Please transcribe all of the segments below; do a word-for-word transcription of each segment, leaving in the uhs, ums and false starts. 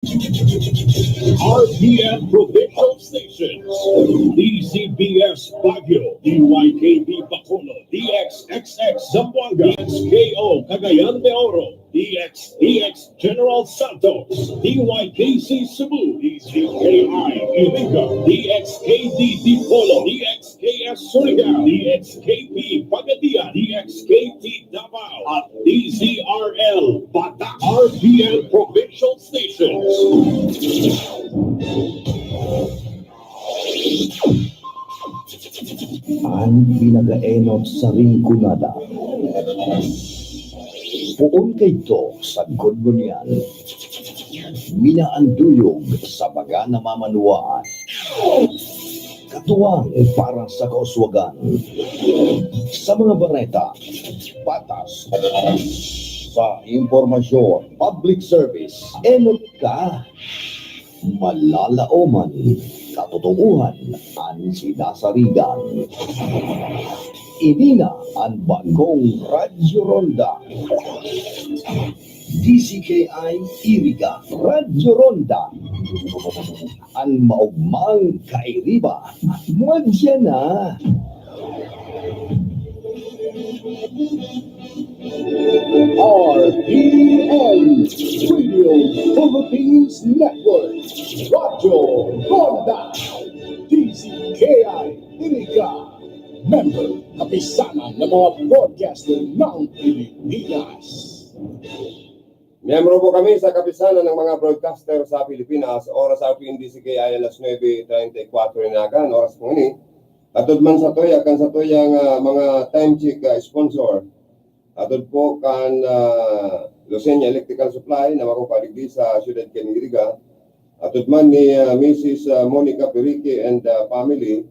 R P N Provincial Stations, D Z B S Baguio, D Y K B Bacolod, D X X X Zamboanga, D X K O Cagayan de Oro, D X D X General Santos, D Y K C Cebu, D Z K I Iriga, D X K D Dipolog, D X K S Surigao, D X K P Pagadian, D X K T Davao, at D Z R L Batac, R P N Provincial Stations. An pinakaenot sa Rinconada. Poon kaidto sagkod ngunyan. Minaanduyog sa mga namamanwaan. Katuwang para sa kauswagan. Sa mga bareta, patas. Sa impormasyon, public service, enot ka. Malalaoman, katotoohan an sinasarigan. Ini na an bagong Radyo Ronda. D Z K I Iriga, Radyo Ronda. An maogmang kairiba, madya na. R P N Radio Philippines Network, Radyo Ronda, D Z K I Iriga, member, kapisanan ng mga broadcaster ng Pilipinas. Miyembro po kami sa Kapisanan ng mga Broadcaster sa Pilipinas. Oras sa atin, D Z K I, alas nuebe treinta y cuatro na kan oras po ini. Hatod man sa tuya, kan sa tuyang, ah, mga time check, ah, sponsor. Hatod po kan, ah, Lucenia Electrical Supply na makukuha digdi sa siyudad kan Iriga. Hatod man ni, ah, Missus, ah, Monica Perique and, ah, family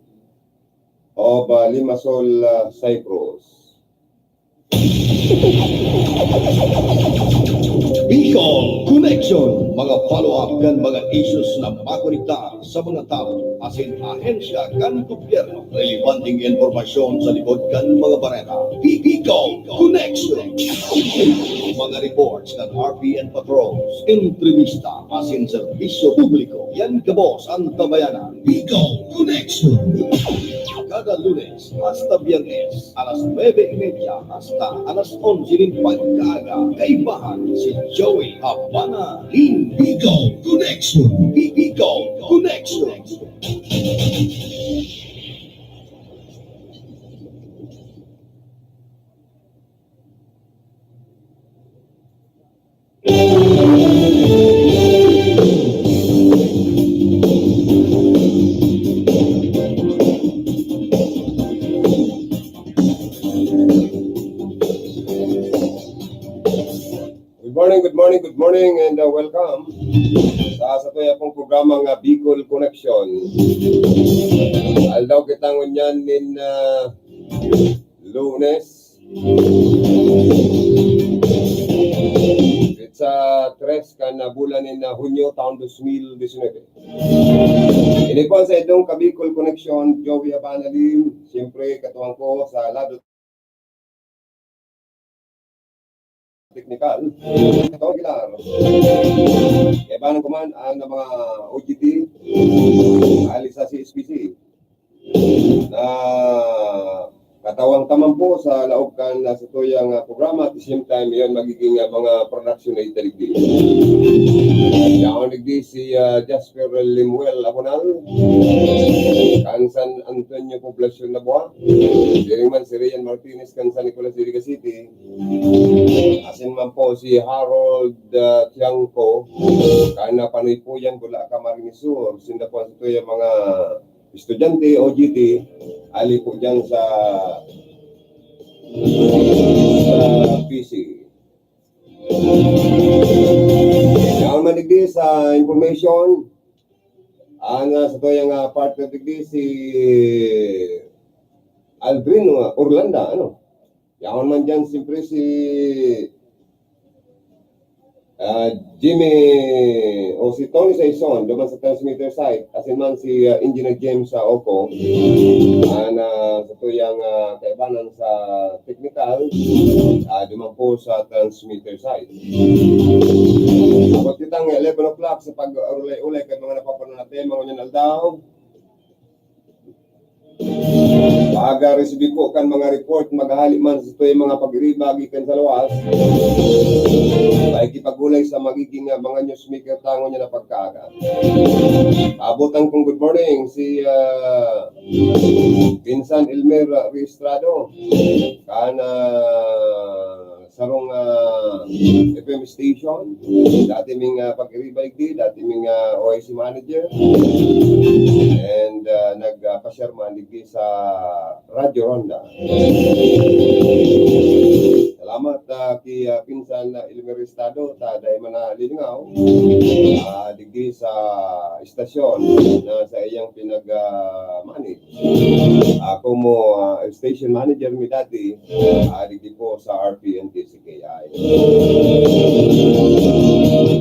of, ah, Limassol, ah, Cyprus. Bicol Connection, mga follow-up kan mga issues na makonektar sa mga tawo asin ahensya kan gobyerno. Relevanteng impormasyon sa likod kan mga bareta. Bi-, Bicol Connection. Mga reports kan R P N patrols, entrevista asin serbisyo publiko. Yan gabos an tabayanan. Bicol Connection. Kada Lunes hasta Biyernes, alas nuebe y media hasta alas onse nin pagkaaga, kaibahan si Joey Habana in Bicol Connection. Bi-, Bicol Connection. Good morning, good morning, good morning, and, uh, welcome sa, sa tuya pong programa nga Bicol Connection. Aldaw kita ngunyan nin, uh, Lunes. Petsa tres kan, uh, bulan nin, uh, Hunyo, taon dos mil disinebe. Ini po ang sa inyong ka-Bicol Connection, Joey Habana Lim. Siyempre, katuwang ko sa lado teknikal. Ito, Pilar. Kaibahan ko man ang mga O G T, ali sa C S P C, na katawang taman po sa laog kan, ah, sa tuyang, ah, programa. At the same time, yun, magiging, ah, mga production na italigdi. Yaon digdi si, ah, Jasper Lemuel Abonal, kan San Antonio Poblacion, Labuha. Siring man si Rian Martinez, kan San Nicolas, Iriga City. Asin man po si Harold, ah, Tiangco, kan Panoy-poyan, Bulacan, Camarines Sur. Sinda po ang sa tuyang mga estudyante, O G T, ali po dyan sa, sa P C. Yaon man digdi sa information, ang, ah, sa tuyang, ah, partner digdi si Aldrin, ah, Orlanda, ano? Yaon man dyan, siyempre, si Ah, Jimmy, o si Tony Saison, duman sa transmitter site, asin man si, ah, Engineer James sa Oco, ah, na sa tuyang, ah, kaibanan sa technical, ah, duman po sa transmitter site. Abot kitang eleven o'clock sa pag-ulay-ulay kan mga napapanong na tema ngunyan aldaw. Pag-resibi po kan mga report, maghahali man sa tuyang mga pag-iriba gikan sa luwas, pakikipag-ulay sa magiging, ah, mga newsmaker ta ngunyan na pagkaaga. Abutan kong good morning si, ah, Pinsan Elmer, ah, Registrado. Kan, ah, sarong, ah, F M station. Dati ming, ah, pag-iriba digdi, dati ming, ah, O I C manager. And, ah, nag, ah, pa-share man digdi sa Radyo Ronda. Salamat, ah, ki, ah, Pinsan, ah, Elmer Registrado, ta dai man nalilingaw, ah, digdi sa istasyon na sa iyang pinag, ah, manage. Ako mo, ah, station manager mi dati, ah, digdi po sa R P N D C K I.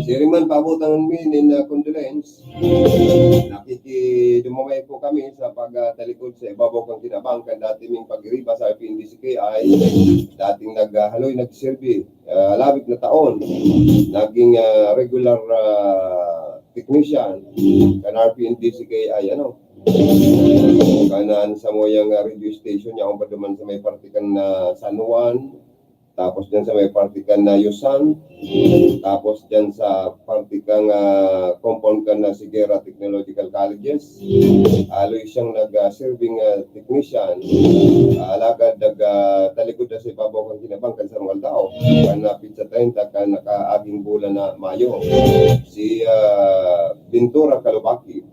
Siring man, paabutan mi nin, ah, condolence. Nakikidumamay po kami sa pagtalikod sa ibabaw kan kinabang kan dati ming pag-iriba sa R P N D C K I, dating naghahaloy, nagserbi, ah, labit na taon. Naging, ah, regular, ah, technician kan R P N D C K I, ano. Kanan sa moyang, ah, radio station niya, kung pa duman sa may parte kan, ah, San Juan, tapos dyan sa may parte kan, ah, Yusan, tapos dyan sa parte kan, ah, compound kan, ah, Sigera Technological Colleges. Aloy siyang nag, ah, serving, ah, technician. Ah, alagad nag, ah, talikod na sa ibabaw kan kinabang kan sarong aldaw. Kan, ah, pitsa treinta kan nakaaging bulan na Mayo. Si, ah, Ventura Calubaki,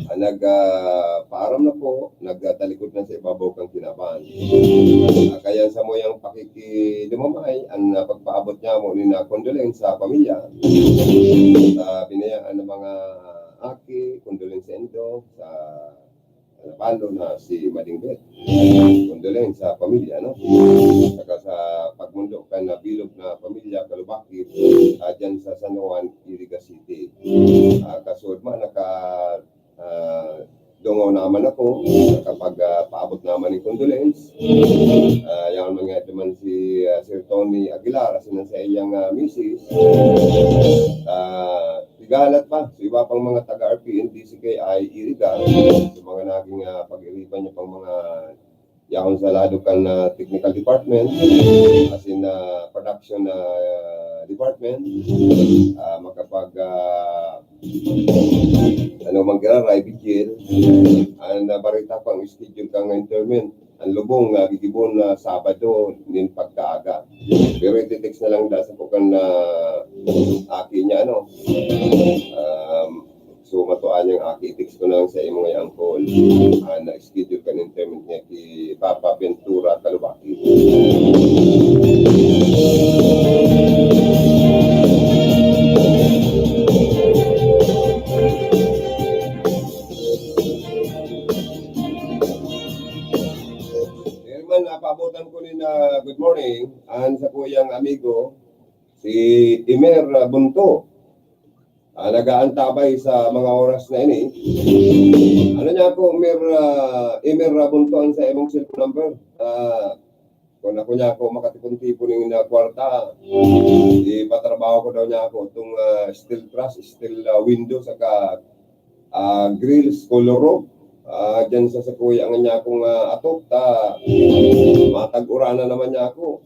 ah, nag, ah, paaram na po, nagtalikod na sa ibabaw kan kinaban. Ah, kaya sa moyang pakikidumamay, ang, ah, pagpaabot niya mo ni na condolence sa pamilya. Sa binayaan ng mga aki, condolence sa indo, sa, ah, palo na si Mading Beth. Condolence sa pamilya, no? Saka sa pagmundo kan bilog na pamilya, Calubaki, ah, dyan sa San Juan, Iriga City. Ah, kasud man, naka, ah, dungaw naman ako, nakapag, ah, paabot naman ng condolence. Ah, yan ang mga naman si, ah, Sir Tony Aguilar, asin ang sa iyang, ah, misis. Ah, igalat pa sa iba pang mga taga R P N D C K I Iriga, sa mga naging, ah, pag-iriban niya pang mga yaon sa lado kan, ah, technical department, asin, ah, production, ah, department, ah, makapag, ah, ano, magira-ray, vigil. Ang, ah, barita ko, ang schedule kan interment, ang lubong, ah, gigibon na Sabado nin pagkaaga. Pero iti-text na lang da sa ko kan, ah, aki niya, ano. Um, So, matua niyang aki, i-text ko na lang sa imo nga angkol. Ah, na-schedule kan interment niya ki Papa Ventura Calubaki. Pero man, napaabotan ko ni na good morning, an sa kuyang amigo, si Emer, ah, Bunto. Ah, nag-aantabay sa mga oras na ini. Ano niya ako, Mir, ah, Emer, ah, Bunto, ang sa imong cellphone number? Ah, kung ako niya ako makatipon-tipon ng, ah, kwarta, ipatrabaho ko daw niya ako itong, ah, steel truss, steel, ah, window, saka, ah, grills, color roof. Ah, dyan sa sakuya nga niya akong, ah, atop, ta matag-uranan naman niya ako.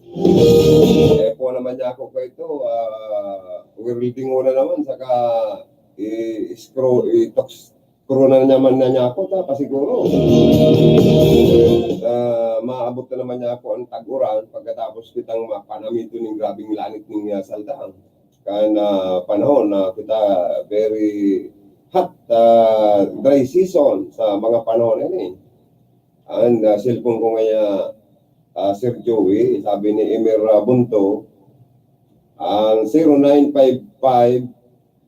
Eh, po naman niya ako ko ito, ah, welding na naman, saka i-screw, i-tox screw na naman na niya ako, ta pasiguro. Ah, maabot na naman niya ako ang tag-uran pagkatapos kitang mapanamiton ng grabing lanit ng, ah, saldang. Kan, ah, panahon na kita very hot, ah, dry season sa mga panahon na ini. Ang, ah, cellphone ko ngayon, ah, Sir Joey, sabi ni Emer, ah, Bunto, ang zero nine five five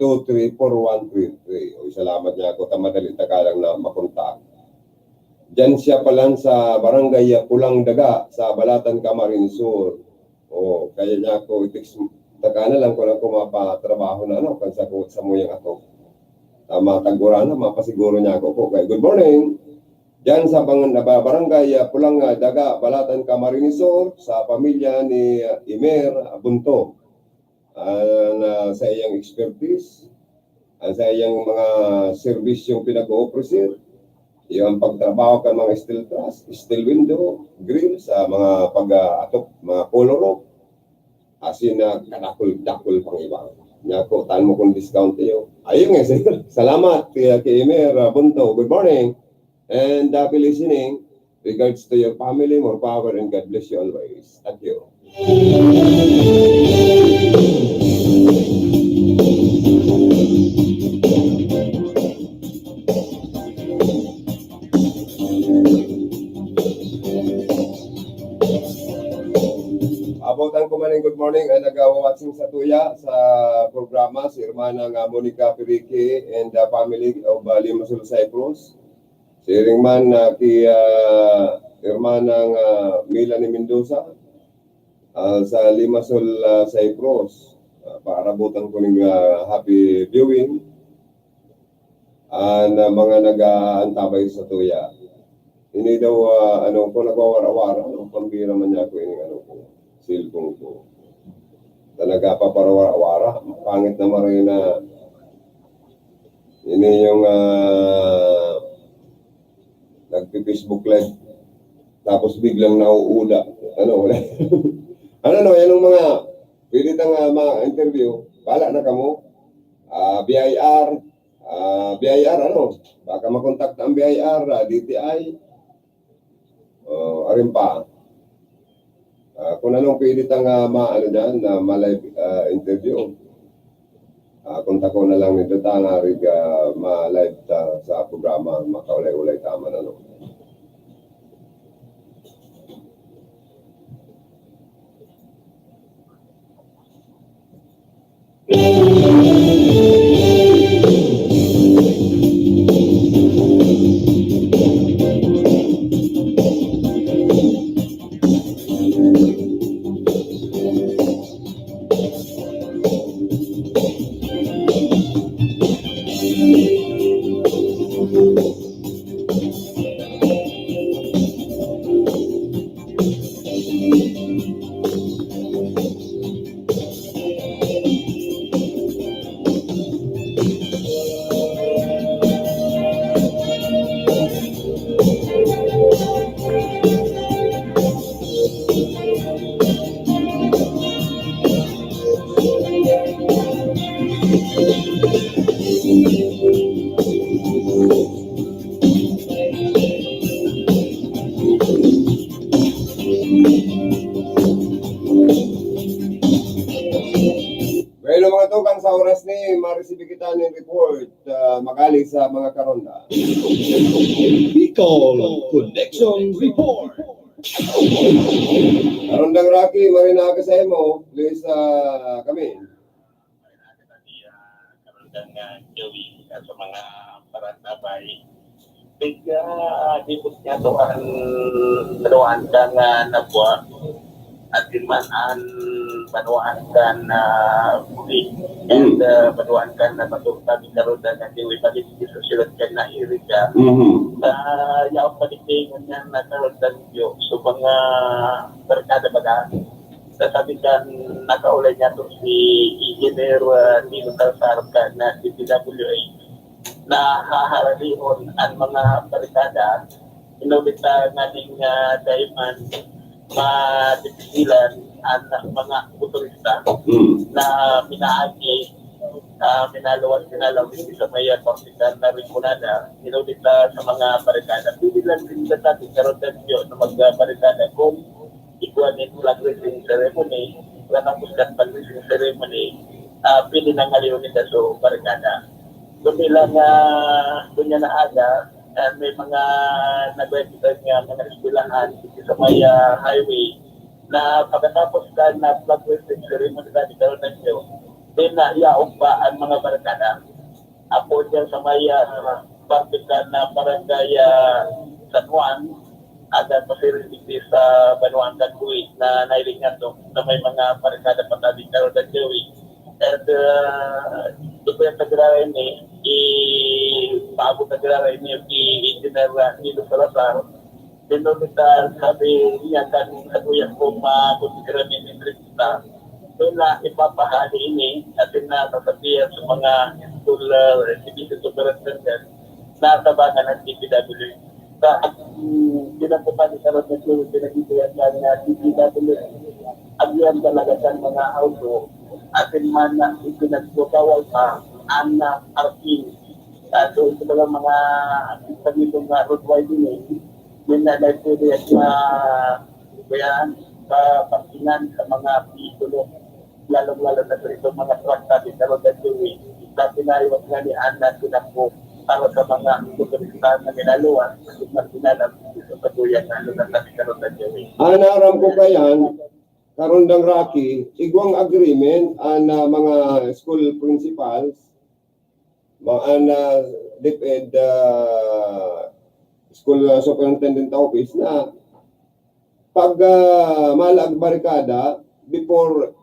two three four one three three. O, salamat niya ako, ta madali ta ka lang na makontak. Diyan siya palan sa barangay, ah, Pulang Daga, sa Balatan, Camarines Sur. O, kaya niya ako i-text, Taka na lang kung ako mapatrabaho na, ano, kan sa, sa muyang ako. Ah, matag-uran na, mapasiguro niya ako. Okay, good morning. Diyan sa bang-, na ba-, barangay, ah, Pulang, ah, Daga, Balatan, Camarines Sur, sa pamilya ni, ah, Imer Abunto. Ah, na sa iyang expertise, ah, sa iyang mga serbisyong pinag-o-offer, yung pagtrabaho kan mga steel truss, steel window, grill, sa mga pag-, ah, atop, mga color roof, asin na kadakul-dakul pang iba. Niya po, tan mo kung discount iyo. Ayun nga, sir. Salamat kay, kay Emer, ah, Bunto. Good morning. And happy listening. Regards to your family, more power, and God bless you always. Thank you. Abutan ko man ang good morning, ang nagawa-watching sa tuya sa programa, si Hermana nga Monica Pirique and the family of, uh, Limassol, Cyprus. Siring man, uh, ki, uh, Hermana nga Melanie Mendoza, uh, sa Limassol, uh, Cyprus. Uh, paarabutan ko ning, uh, happy viewing. Ah, na mga nag-aantabay sa tuya. Ini daw, ah, ano ko, nagwawara-wara, ano, pambira man niya ako, ining ano ko, cellphone ko. Talaga, paparawara-wara, pangit na maray na. Ini yung, ah, nagpi-Facebook Live, tapos biglang nauuda. Ano, wala. Ano, no, yan ang mga, pwede tang, ah, mga interview, bala na kamo. Ah, B I R, Ah, B I R, ano? Baka makontakta ang B I R, ah, D T I. Oh, arin pa. Ah, kung anong pwede tang, ah, ma-, ano dyan, na ma-live, ah, interview. Ah, kontakon na lang nito ta, nga rig, ah, ma-live ta sa programa, makaulay-ulay ta man, ano. Bueno, mga tugang, sa oras ni, maresibi kita nin report, ah, magali sa mga karonda. Bicol Connection Report. Karondang Rocky, maray na aga sa imo, please, ah, kami. Karondang, ah, Joey, ah, sa mga parantabay. Pig, ah, dibot niya to an, banwaan kan, ah, Nabua. Asin man an banwaan kan, ah, Buli. And, ah, banwaan kan, ah, Baturta, di karon na nagdiwi balik sa siyudad kan Nairiga. Mhm. Sa yaong pagdating niya, nagkaroon na ninyo. So, mga barkada baga, sasabi kan, nakaulay niya to si Engineer, ah, Dino Calzar kan, ah, D P W H. Nahaharalihon an mga barkada, inulit, ah, nganing, ah, dai man madipisilan an mga motorista Mm. na minaagi, ah, minaluwas, minalawig sa may, ah, kortikan na Rinconada. Inulit, ah, sa mga barkada. Pwede lang din sa ating karoon na mag, ah, barkada kung igwa nin flag raising ceremony, wala nang puskat flag raising ceremony, ah, pwede nang halion nila sa barkada. Kundi lang, ah, dunya na aga, ah, may mga nagwestitan nga mga eskwelahan sa may, ah, highway na pagkatapos ka na flag raising ceremony na di karoon na siya, then na iyaog pa ang mga barkada. Ako dyan sa may, ah, parte ka na barangay, ah, San Juan, Ada pa si Rizky sa banwaan kan buhis na nahiling nato na may mga barkada pa tabi karon na Joey. At uh, ito yung pagkilala ini, ipaabot na kilala ini, i-engineer na Nino Salazar. Pinunta sabi niya kan sa kuya ko, makonsidera ni Entrevista. Kaya ipapahali ini, atin na sasabihan sa mga school uh, education superintendent na tabangan ng D P W. Sa ating kinabukasan sa Rosario, pinag-iiwasan na D P W, agihan talaga sa mga auto, atin man na ipinagbabawal pa ang uh, parking. Uh, so, ito mga mga pagitong uh, road widening, yun na nagpili at uh, kaya sa parkingan sa mga vehikulo, lalong-lalo na sa itong mga truck natin sa Rodan Highway, na pinaiwas nga ni Anna Sinapo para sa mga motorista na nilaluan at marginal ang sa Duyan na lugar natin sa Rodan Highway. Ang aram ko kayan, Karondang Rocky, igwang agreement ang ah, mga school principals, mga ang ah, DepEd ah, school ah, superintendent office na pag ah, malag barikada before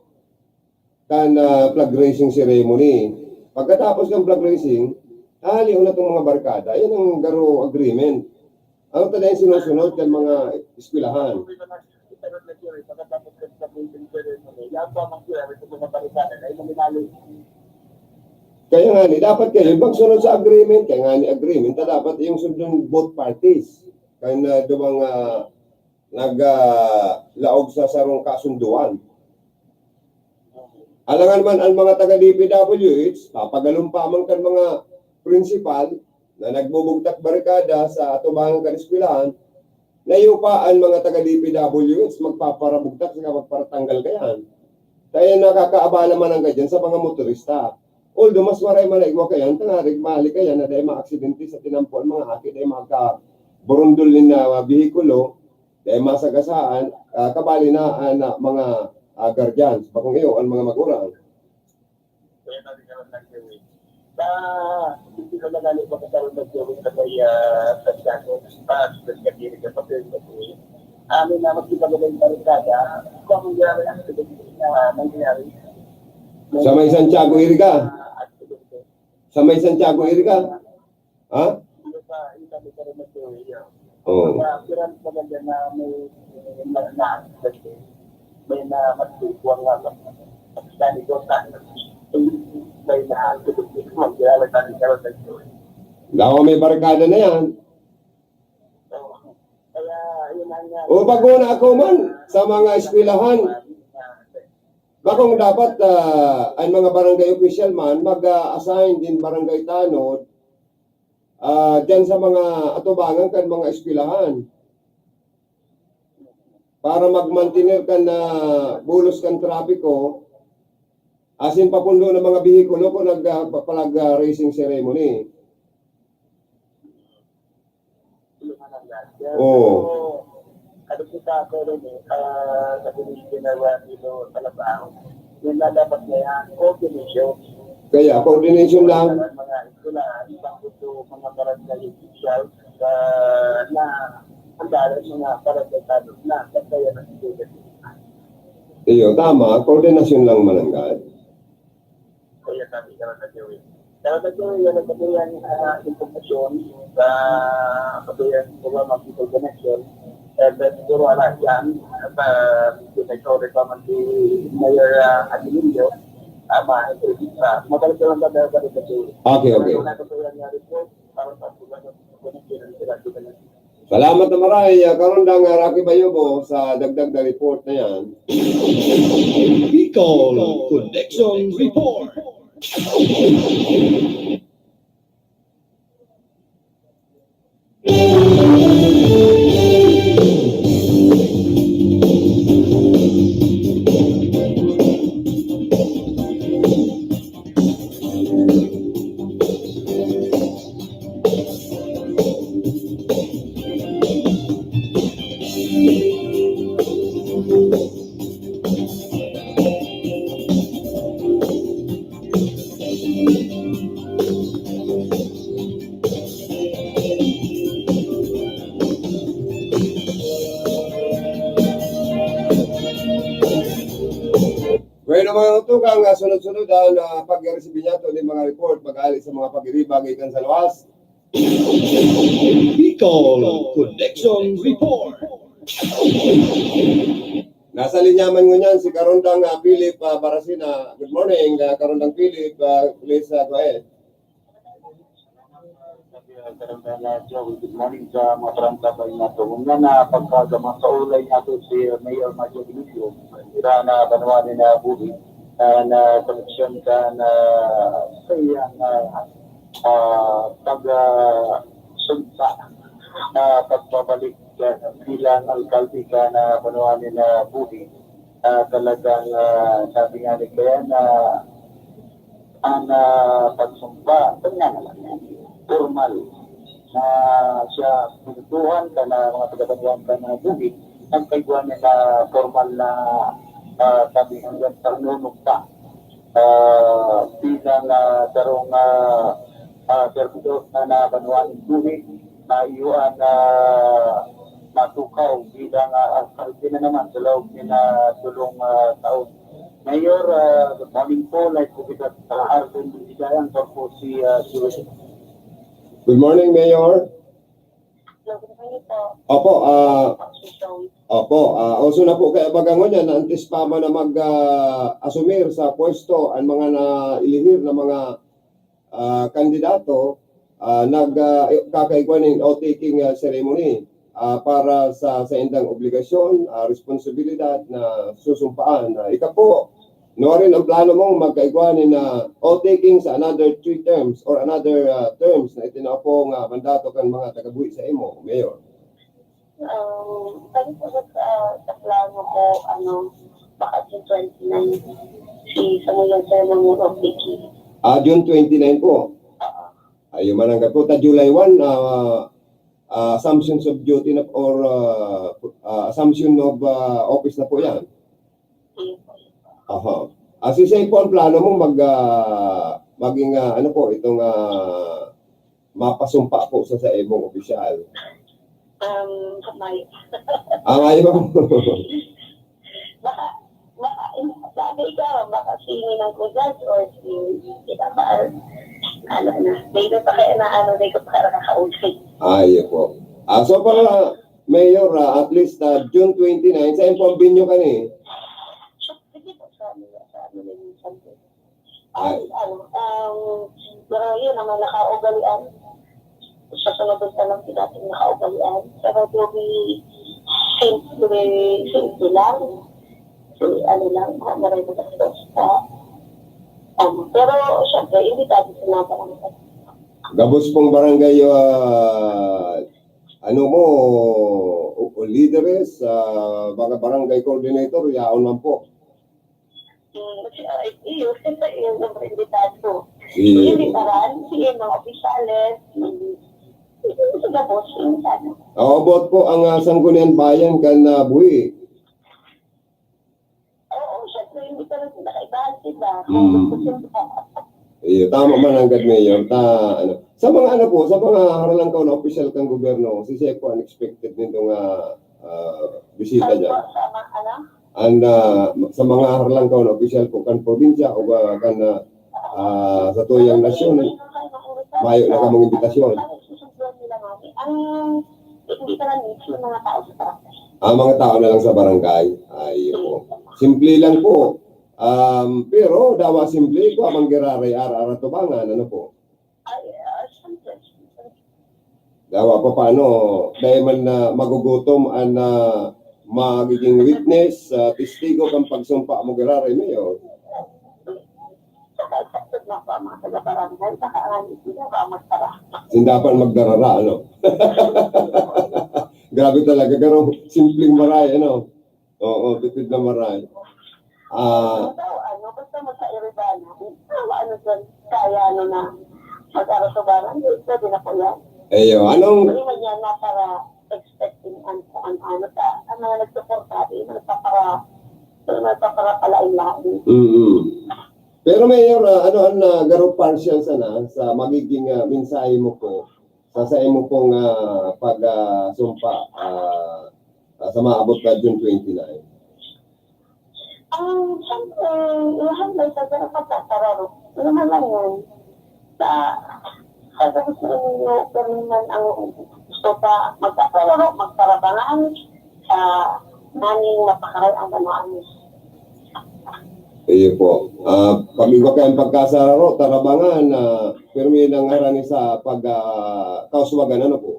kan ah, flag raising ceremony. Pagkatapos ng flag raising, hahalion na itong mga barkada. Yan ang garo agreement. Ano talaga yung sinusunod ng mga eskwelahan? Kaya nga ni, dapat kayo, pag sunod sa agreement, kaya nga ni agreement, na dapat yung sundon both parties. Kaya na duwang ah, nag ah, laog sa sarong kasunduan. Alangan man ang mga taga D P W H, papagalumpa man kan mga prinsipal na nagbubugtak barikada sa atubangan kan eskwelahan, layo pa ang mga taga D P W H magpaparabugtak saka magparatanggal kayan. Kaya nakakaabala man ang ganyan sa mga motorista. Although mas maray man na igwa kayan, tangarig mali kayan na dahil maaksidente sa tinampo ang mga aki, dahil magkaburundol nin na bihikulo, dahil masagasaan, ah, kabali na ang ah, mga ah, guardians, bakong iyo, ang mga magurang. Kaya natin naman nag-gawin. Sa hindi ko na gani makakaroon ng gawin sa may ah, Santiago, pa, sa Kadiri, kapatid, kapatid. Amin na magkita ko yung barikada. Kung ang nangyari, ang sabi na nangyari. Sa may Santiago iri ka? Ah, accident. Sa may Santiago iri ka? Ha? Hindi pa, hindi pa, hindi pa rin nag-uwi yun. Oo. Sa Piran talaga na may, may na, na, may na, mas kuwang nga, mas, mas tani ko sa, may na, magkilala tayo, pero nag-uwi. Dawa may barkada na yan. So, kaya, yun ang, O, bago na ako man, sa mga eskwelahan. Bakong dapat ah, ang mga barangay official man mag-assign din barangay tanod ah, dyan sa mga atubangan kan mga eskwelahan para magmantener kan ah, bulos kan trapiko asin papundo ng mga bihikulo kung nagpapalag ah, racing ceremony. Oo. Ano po sa ako rin eh, ah, sa piniginawa nito sa labang, yun na dapat na yan, coordination. Kaya, coordination lang. Ang mga eskwelahan, ibang ito, mga barangay officials, ah, na ang dapat mga barangay tanod na, kaya na siguro. Iyo, tama. Koordinasyon lang mananggad. Kaya sabi ka na nag-uwi. Pero nag-uwi yan, nag-uwi yan, ah, impormasyon sa patuyan ko ba, mga people connection. And then, siguro, ala, yan, at ah, medyo may sorry pa man si Mayor ah, Aguinaldo, ah, ma-, ah, mabalik ko lang ba, pero balik na siya. Okay, okay. Pero wala ko po yan nga report, para sa patuyan ko connection, ang sila, sila, sila. Salamat na maray, ah, Karondang, ah, Rocky Bayobo, sa dagdag na report na yan. Bicol Connection Report. Sunod-sunod ang, ah, pag-resibi niya to ng mga report mag-ali sa mga pag-iriba gikan sa luwas. Bicol Connection Report. Nasa linya man ngunyan si Karondang, ah, Philip, ah, Barasina. Good morning, ah, Karondang Philip. Ah, please, ah, go ahead. Good morning sa mga parang kabay na to. Una na pagkagama sa ulay na to si Mayor Mario Dionisio, ira na banwa ni na Budi, na, na koneksyon ka na sa iyang, ah, ah, pag, ah, sumpa, ah, pagbabalik, ah, bilang alkalde ka na banwa ni na Budi. Ah, talagang, ah, sabi nga ni kaya na ang, ah, pagsumpa, kanya naman, formal na siya, pintuhan ka na mga taga-Banwaan ka na Budi, nagkaigwa niya na formal na, ah, sabi nga, panunumpa, ah, bilang, ah, sarong, ah, ah, servidor na, na Banwaan Budi, na iyo ang, ah, matukaw bilang, ah, alkalde na naman sa loob ni na tulong, ah, taon. Mayor, ah, good morning po. Live po kita sa Arden Bigayan. Ako po si, ah, Jules. Good morning, Mayor. Good morning po. Opo, ah, Opo, ah, uso na po kaya baga ngunyan na antes pa man na mag, ah, asumir sa pwesto ang mga nailihir na mga, ah, kandidato, ah, nag, ah, kakaigwa nin oath-taking, ah, ceremony, ah, para sa saindang obligasyon, ah, responsibilidad na susumpaan. Ah, ika po, nuarin ang plano mong magkaigwa nin, ah, oath-taking sa another three terms or another, ah, terms na itinao po nga mandato kan mga tagabuhi sa imo, Mayor? Um, bali po sa, sa plano ko, ano, baka June twenty-nine, si Samuel Sermon yung O P G. Ah, June twenty-nine po. Oo. Ayun, mananggap po. Ta July one, ah, ah, assumptions of duty na, or, ah, ah, assumption of, ah, office na po yan. Ayun po. Aha. Ah, si Sir po, ang plano mo mag, ah, maging, ah, ano po, itong, ah, mapasumpa po sa, sa imong opisyal? Um, kamay. Ah, ngayon. Baka, baka, sabi ka, baka si Ninang Cruzan or si, di ba, ba, ano na, di ba pa kaya na, ano, di ko pa kaya nakakausap. Ah, iyo po. Ah, so para, Mayor, ah, at least, ah, June twenty-nine, sa imong venue ka ni? Sige po, sa ano, sa ano na yung something. Ay, ano, um, pero yun naman, nakaugalian. Sa sunod na lang, sinabi nakaugalian. Pero to be simple, simple lang. So, ano lang, baka maray mo sa ano. Pero, syempre, hindi tayo sinabi ang Gabos pong barangay, ah, ano mo, o, o leaders, ah, mga barangay coordinator, yaon man po. Hmm, kasi, ah, iyo, siyempre, iyo ang imbitado. Iyo. Imbitaran, si mga opisyales, si, si, si Gabos, imbitado. Oo, boot po ang, ah, Sangguniang Bayan kan, ah, buhi. Oo, syempre, hindi ka rin nakaibahan sila. Mm. Iyo, tama man ang gad, Mayor. Ta, ano, sa mga ano po, sa mga haralangkaw na opisyal kang gobyerno, si Seko unexpected nito nga, ah, bisita dyan. Sa mga, ano? And, ah, sa mga haralangkaw na opisyal po kan probinsya o, ah, kan, ah, ah, sa tuyang nasyon, mayo na kamong imbitasyon. Ang hindi ka lang mismo mga tao sa barangay. Ah, mga tao na lang sa barangay. Ay, po. Simple lang po. Um, pero dawa simple ko, abang giraray, ara-ara tubangan, ano po? Ay, ah, siyempre, siyempre. Dawa pa paano, dahil man na magugutom ang, ah, magiging witness, ah, testigo kan pagsumpa mo, giraray, Mayor. Saka, saka, saka, mga taga-barangay, saka, ah, hindi na ba magtara? Hindi dapat magdarara, ano? Grabe talaga, pero simpleng maray, ano? Oo, tipid na maray. Ah. Ano daw, ano, basta magkairiba na. Ano, ano dyan, kaya ano na, mag-aro sa barangay, pwede na po yan. Ayo, anong Hindi man yan na para expecting ang kung ano-ano ta, ang mga nagsuporta, di man nagpapara-, di man nagpapara-palain-lain. Mm-mm. Pero Mayor, ah, ano ang, ah, garo partial sana sa magiging, ah, mensahe mo po sa, sa imo pong, ah, pag, ah, sumpa, ah, ah, sa maabot na June twenty-nine? Ang siyempre, iyahan na isa sa pagkasararo. Ano man lang yan. Sa, sa gabos na ninyo, kami man ang gusto pa magkasararo, magtarabangan, sa naning mapakaray ang ganoon. Iyo po. Ah, pag-iba kayong pagkasararo, tarabangan, ah, pirmi lang harani sa pag, ah, kauswagan, ano po?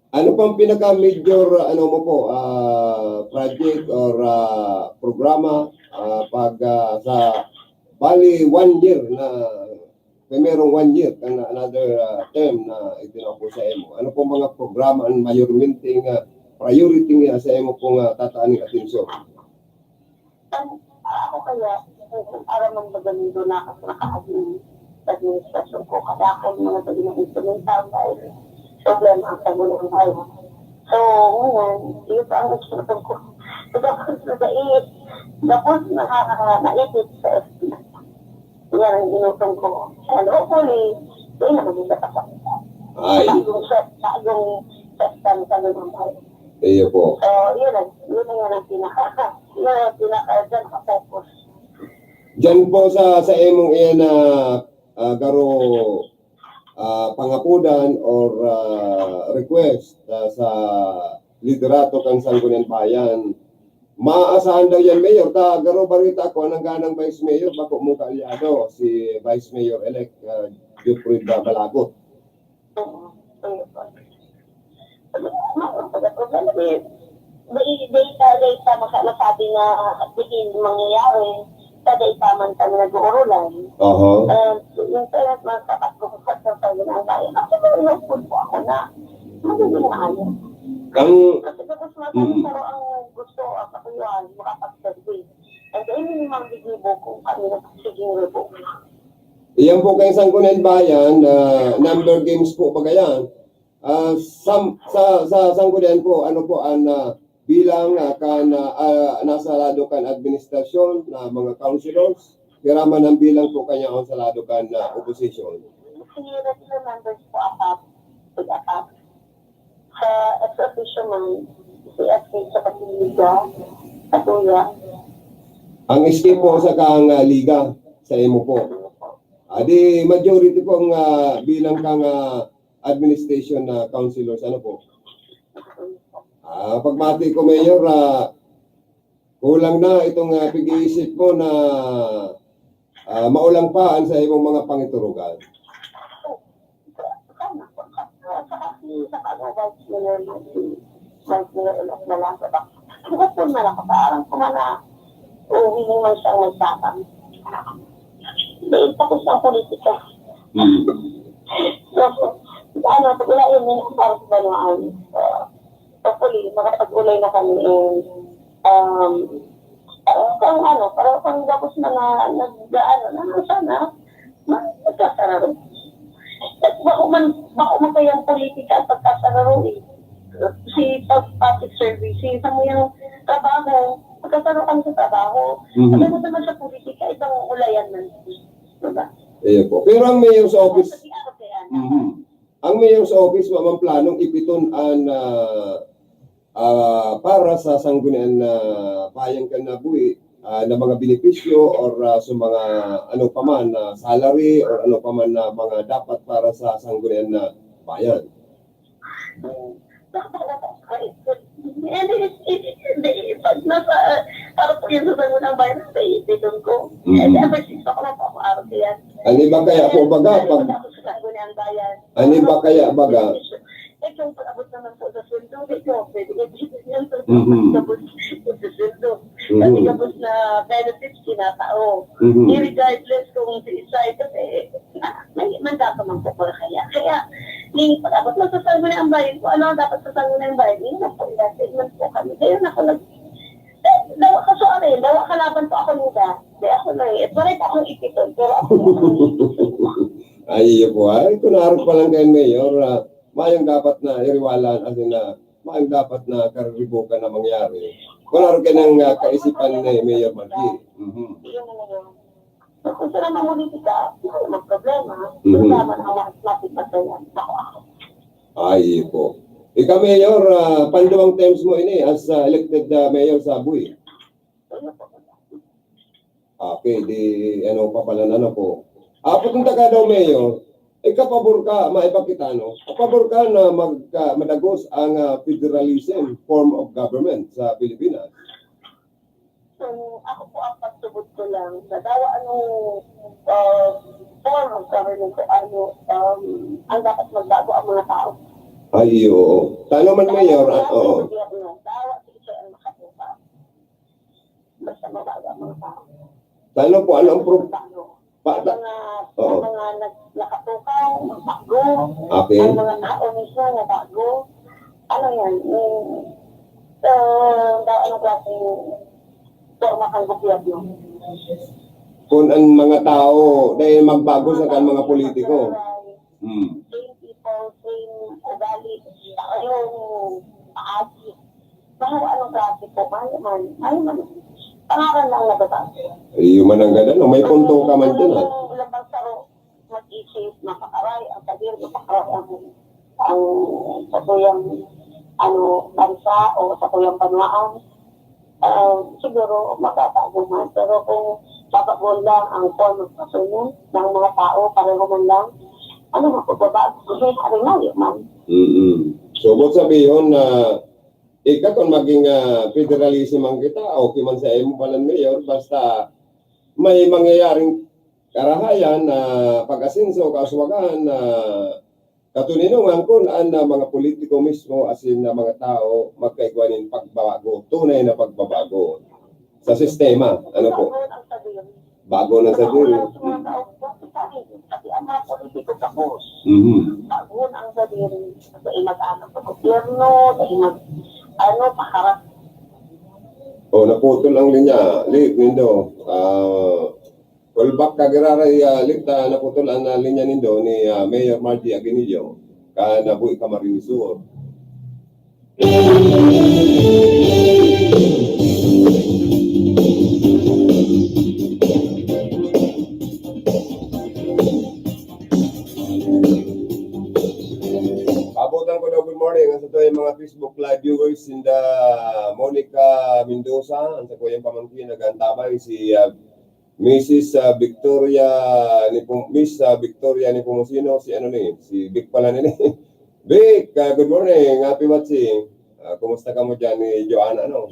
Ano pang pinaka-major, ano mo po, ah, project or, ah, programa, ah, pag, ah, sa, bali, one year na, primerong one year, kan another, ah, term na itinao po sa imo? Ano pong mga programa ang mayormente nga priority nga sa imo pong, ah, tataaning atensyon? Ang, ako kaya, ang aram man baga nindo na ako nakaaging sa administrasyon ko, kada ako ang mga pag-instrumental dahil problema ang sagulang bayan. So, ngayon, iyo pa ang gusto ko. Tapos na sa iit, tapos na naipit sa F B I. Yan ang inutom ko. And hopefully, di na maging sa Ay, Bagong set, bagong set ang sagulang bayan. iyo po. So, yun lang. Yun lang yan ang pinaka, yun ang pinaka, dyan ka-focus. Diyan po sa, sa imong iyan na, ah, garo, ah, pangapodan or, ah, request, ah, sa liderato kan Sangguniang Bayan, maaasahan daw yan, Mayor. Ta, garo barita ko, anang ganang Vice Mayor, bako mo kaalyado, si Vice Mayor-elect, ah, Jufrid Balagot. Oo. Ayun po. Ano, ano, ano, problema, di, di, di, di, di, masa-, masabi na di mangyayari, sa data man kami nag-uurulan. Oho. And in fairness, mga kapatid ko, sa Sangguniang Bayan, actually, hopeful po ako na magiging maayos. Ang, Kasi tapos mga Mm. pero ang gusto, ang katuyuan, makapag-survey. And then, yung mga bigibo kung kami nagsiging rebo. Iyan po kay Sangguniang Bayan, ah, number games po baga yan. Ah, sa, sa, sa Sangguniang po, ano po ang, ah, bilang, ah, kan, ah, ah, nasa lado kan administrasyon na mga councilors, pira man ang bilang po kanya ang sa lado kan, ah, opposition? Si regular members po, apat. Tig-apat. Sa ex officio man, si S K sa Kapiliga, Katuya. Ang S K po sa kang, ah, liga, sa imo po. Adi, majority po ang, ah, bilang kang, ah, administration na councilors, ano po? Ah, pagmati ko, Mayor, ah, kulang na itong, ah, pag-iisip mo na, ah, maulang pa ang sa imong mga pangiturugan. Sana po. Saka si, saka ano, Vice Mayor, si Vice Mayor-elect na lang. Saka, hopeful na lang ako. Parang kumana, uwi naman siyang nagtatang. Dahil tapos ang politika. Mm. So, ano, pag wala yun, yun ang parang banwaan. So, hopefully, makapag-ulay na kami and, um, parang kang ano, parang kang gabos na na, nag-, ano, na, sana, ma-, magkasararo. At bako man, bako man kayang politika ang pagkasararo eh. Si pag-, public service, si sa mo yung trabaho, magkasaro kami sa trabaho. Mhm. Ano naman sa politika, ibang ulayan man. Diba? Iyo po. Pero ang mayor sa office, Sabi ako kaya, mhm. Ang mayor sa office, wa man planong ipiton an, ah, ah, para sa Sangguniang, ah, Bayan kan nabuhi, ah, na mga benepisyo or, ah, sa mga ano pa man, ah, salary or ano pa man na mga dapat para sa Sangguniang Bayan. Hindi, pag nasa, para po yun sa Sangguniang Bayan, nasa ipiton ko. Mm. Hindi, ever since ako na po ako araw kaya. Ano ba kaya po baga pag, Ako sa Sangguniang Bayan. ano ba kaya baga? Eh, kung pag-abot naman po sa sweldo, di ko pwede ibigay yan sa Mhm. Tapos sa sweldo. Kasi Mhm. tapos na benefits, kinatao. Mhm. Regardless kung si isa, kasi, ah, may mandato man po para kaya. Kaya, yung pag-abot na sa Sangguniang Bayan, kung ano ang dapat sa Sangguniang Bayan, yun na po, yun na po kami. Kaya na ako nag-, eh, dawa ka sorry, dawa kalaban po ako nila. Di ako na eh. Pare pa akong ipiton, pero ako na akong ipiton. Ay, iyo po. Ay, kung naarog pa lang kayo, Mayor, ah, mayong dapat na iriwalan, as in, ah, mayong dapat na kariribukan na mangyari. Kung naarog ka ng, ah, kaisipan ni Mayor Marky. Mhm. Yun na yun. Kung sila mamulitika, wala namang problema. Mhm. Wala naman ang mas matigas na yan. Ako, ako. Ay, iyo po. Ikaw, Mayor, ah, panduwang terms mo ini as, ah, elected, ah, mayor sa Buhi. Okay, di ano pa pala na po. Apat ang taga daw mayor, ikapabor ka, maiba kita, no? Kapabor ka na magka, madagos ang ah, federalism form of government sa Pilipinas. So, ako po ang pagsubot ko lang, nagawa anong uh, form of government ko, ano, um, ang dapat magbago ang mga tao. Ay, oo. Tano man, Mayor, ah, oo. Dawa si Isoy ang makatupa. Basta mabago ang mga tao. Tano po, ano ang pro... Pa, ang mga, oo. Ang mga nag, nakatukaw, magbago. Okay. Ang mga tao mismo, magbago. Ano yan? Yung, uh, daw anong klaseng forma kang gobyerno? Kung ang mga tao, dahil magbago sa kan mga politiko. Hmm. Same people, same ugali, saka yung paagi. Mahal anong klase po, mahal man, mahal man. Pangaran lang nababa. Iyo man ang ganda, no? May punto ka man dyan, ha? Ang labang saro, mag-isip, mapakaray, ang sadir, mapakaray, ang, ang satuyang, ano, bansa o satuyang banwaan. Ah, siguro, magbabago man. Pero kung babagon lang ang form of government ng mga tao, pareho man lang, ano, magbabago. Kasi, haring mayo man. Mm-mm. So, boot sabihon na ika kung maging ah, federalism ang kita, okay man sa imo palan, Mayor, basta may mangyayaring karahayan na pag-asenso, kauswagan, na katuninongan kun an ah, mga politiko mismo, asin na mga tao, magkaigwa nin pagbabago, tunay na pagbabago sa sistema. Ano po? Bago na sa diri. Kasi ang mga politiko tapos, Mhm. Bago ang sadiri. Sa imag-anak sa gobyerno, sa imag, ano, paharap. Oh, naputol ang linya. Late nindo. Ah, call back ka giraray, ah, late, ah, naputol ang ah, linya nindo ni ah, Mayor Margie Aguinillo. Ka nabuhi ka marinisur. Paabotan ko daw good morning ang sa tuwing mga Facebook Live viewers, sinda Monica Mendoza, ang sa kuyang pamangkin, nag-aantabay, si ah, Missus ah, Victoria ni Pum-, Miss ah, Victoria ni Pumosino, si ano ni, si Vic pala ni. Vic, ah, good morning, happy watching. Ah, kumusta ka mo dyan ni Joanna, ano?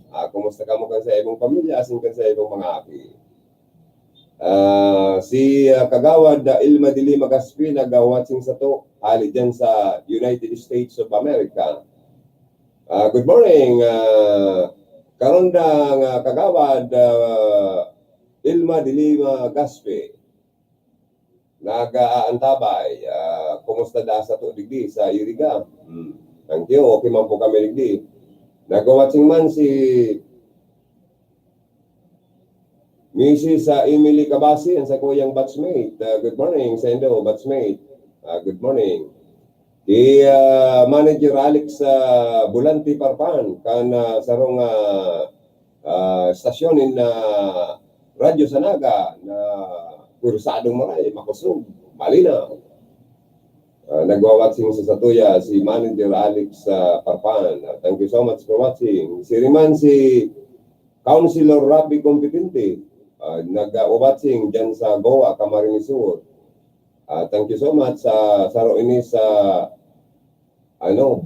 Ah, kumusta ka mo kan sa ibang pamilya, asin kan sa ibang mga aki? Ah, si ah, Kagawad ah, Ilma de Lima Gaspi, nag-watching sato, hali dyan sa United States of America. Ah, good morning, ah, Karondang ah, Kagawad ah, Ilma de Lima Gaspi. Nag-aantabay, ah, kumusta da sato digdi sa Iriga? Hmm. Thank you, okay man po kami digdi. Nag-watching man si Missus ah, Emily Cabasi, ang sa kuyang batchmate. Ah, good morning, saindo, batchmate. Ah, good morning. Ki ah, Manager Alex ah, Bulante Parpan, kan ah, sarong ah, ah, stasyon in ah, Radyo Sanaga na pwersadong maray, makosog, malinaw. Ah, nagwawatching sa satuya si Manager Alex ah, Parpan. Ah, thank you so much for watching. Siring man si Councilor Rafi Competente, ah, nagwawatching dyan sa Goa, Camarines Sur. Ah, thank you so much sa saro ini sa ano,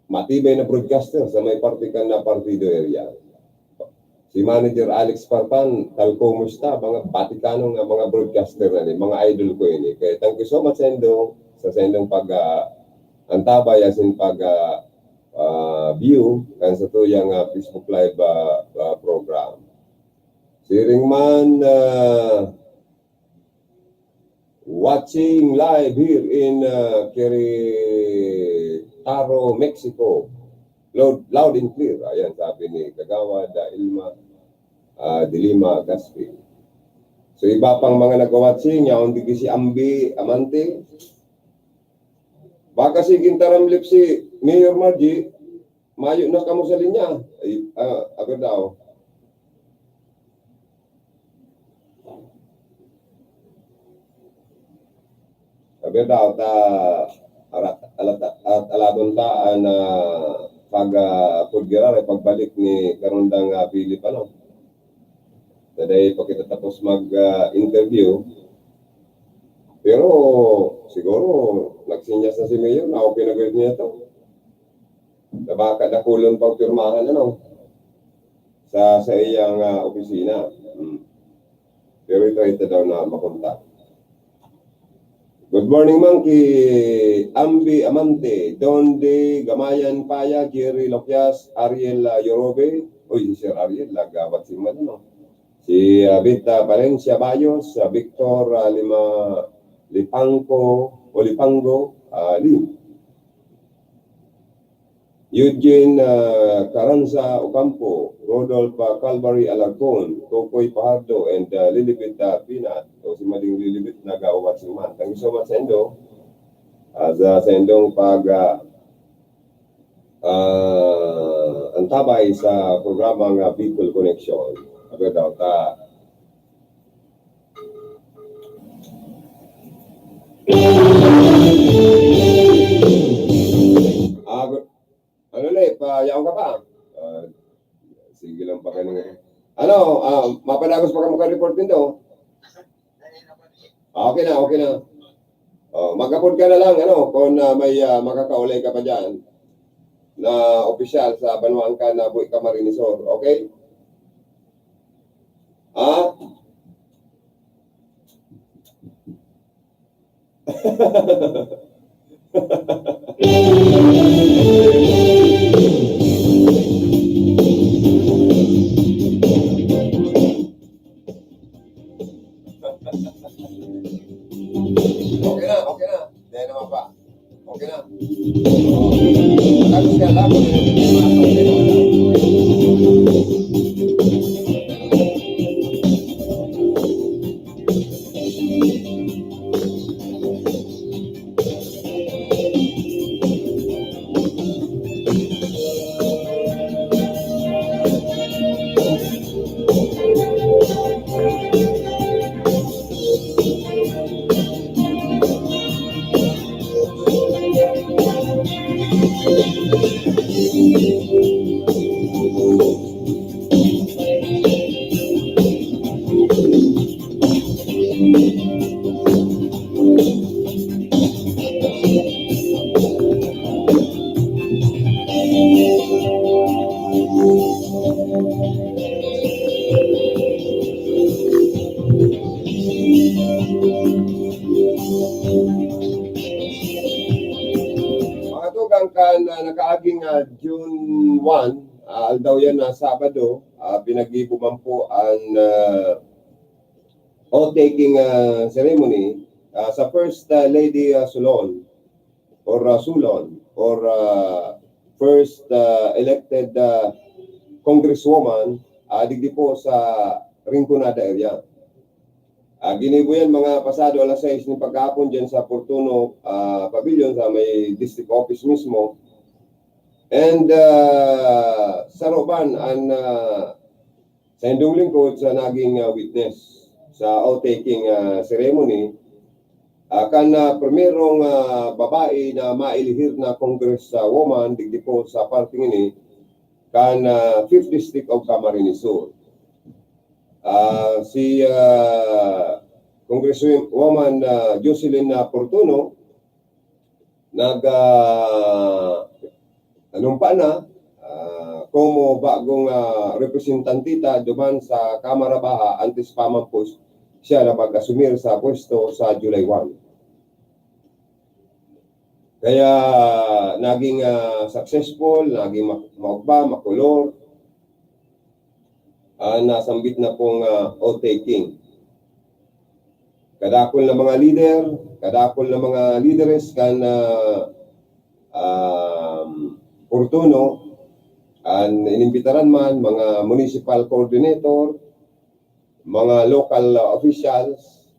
matibay na broadcaster sa may parte kan na partido area. Si Manager Alex Parpan, tal kumusta? Mga Vaticano nga mga broadcaster na ni, mga idol ko ini. Kaya thank you so much saindo, sa saindong pag ah, antabay asin pag ah, ah, view kan sa tuyang ah, Facebook Live ah, ah, program. Siring man ah, watching live here in ah, Querétaro, Mexico. Loud, loud and clear. Ayan, sabi ni Kagawad ah, Ilma ah, de Lima Gaspi. So, iba pang mga nagwa-watching, yaon digdi si Ambi Amante. Baka si Gintaram Lip si Mayor Margie, mayo na kamo sa linya. Ay, ah, ako daw. Sabi daw, ta, arat, alat, at aladon ta, an ah, pag ah, pudgira, ay pagbalik ni Karundang ah, Philip, ano? Dai pa kita tapos mag, ah, interview. Pero siguro nagsinyas na si Mayor na okay na gayud niya to. Na baka dakulon pang pirmahan, ano, sa, sa iyang, ah, opisina. Hmm. Pero ito, ito daw na makontak. Good morning, Monkey. Ambi Amante, Don De Gamayan Paya, Jerry Lopias, Ariel, ah, Yorobe. Uy, si Sir Ariel, nagawat si man, no? Si, ah, Vita Valencia Bayos, ah, Victor, ah, Lima, Lipangco, o Lipango, ah, Lim. Eugene, ah, Carranza Ocampo, Rodolph, ah, Calvary Alarcon, Kokoy Pahardo, and, ah, Lilibet, ah, Pinat. O si Mading Lilibet, nag-auwat si man. Thank you so much sa indo. Ah, sa, sa indong pag, ah, ah, antabay sa programa nga Bicol Connection. Abi daw ta. Ah, gu-, ano na eh, pa, yaon ka pa? Ah, sige lang pa kanina. Ano, ah, mapadagos pa ka maka-report nindo? Ah, okay na, okay na. Oh, mag-upload ka na lang, ano, kung, ah, may, ah, makakaulay ka pa dyan na opisyal sa banwaan ka na buhi ka marinisor, okay? Ha? Okay na, okay na. Hindi naman pa. Okay na. Tapos na lang. Mga tugang, kan, ah, nakaaging, ah, June one, ah, aldaw yan na Sabado, ah, pinaggibo man po an, ah, oath-taking, ah, ceremony, ah, sa First, ah, Lady, ah, Solon, or, ah, Solon, or, ah, First, ah, elected, ah, Congresswoman, ah, digdi po sa Rinconada area. Ah, ginibo yan mga pasado alas sais nin paghapon dyan sa Fortuno, ah, Pavilion, sa may district office mismo. And, ah, saro man an, ah, saindong lingkod sa naging, ah, witness sa oath-taking, ah, ceremony, ah, kan, ah, primerong, ah, babae na mailihir na Congress, ah, woman digdi po sa parteng ini, kan, ah, Fifth District of Camarines Sur. Ah, si, ah, Congresswoman, ah, Jocelyn, ah, Fortuno, nag, ah, nanumpa na, ah, komo bagong, ah, representante ta duman sa Kamara Baha antes pa man po siya na mag-asumir sa pwesto sa July one. Kaya naging, ah, successful, naging ma-, maugma, makulor, ah, nasambit na pong, ah, oath-taking. Kadakul na mga leader, kadakul na mga leaderes kan, ah, um, Fortuno, an inimbitaran man, mga municipal coordinator, mga local, ah, officials,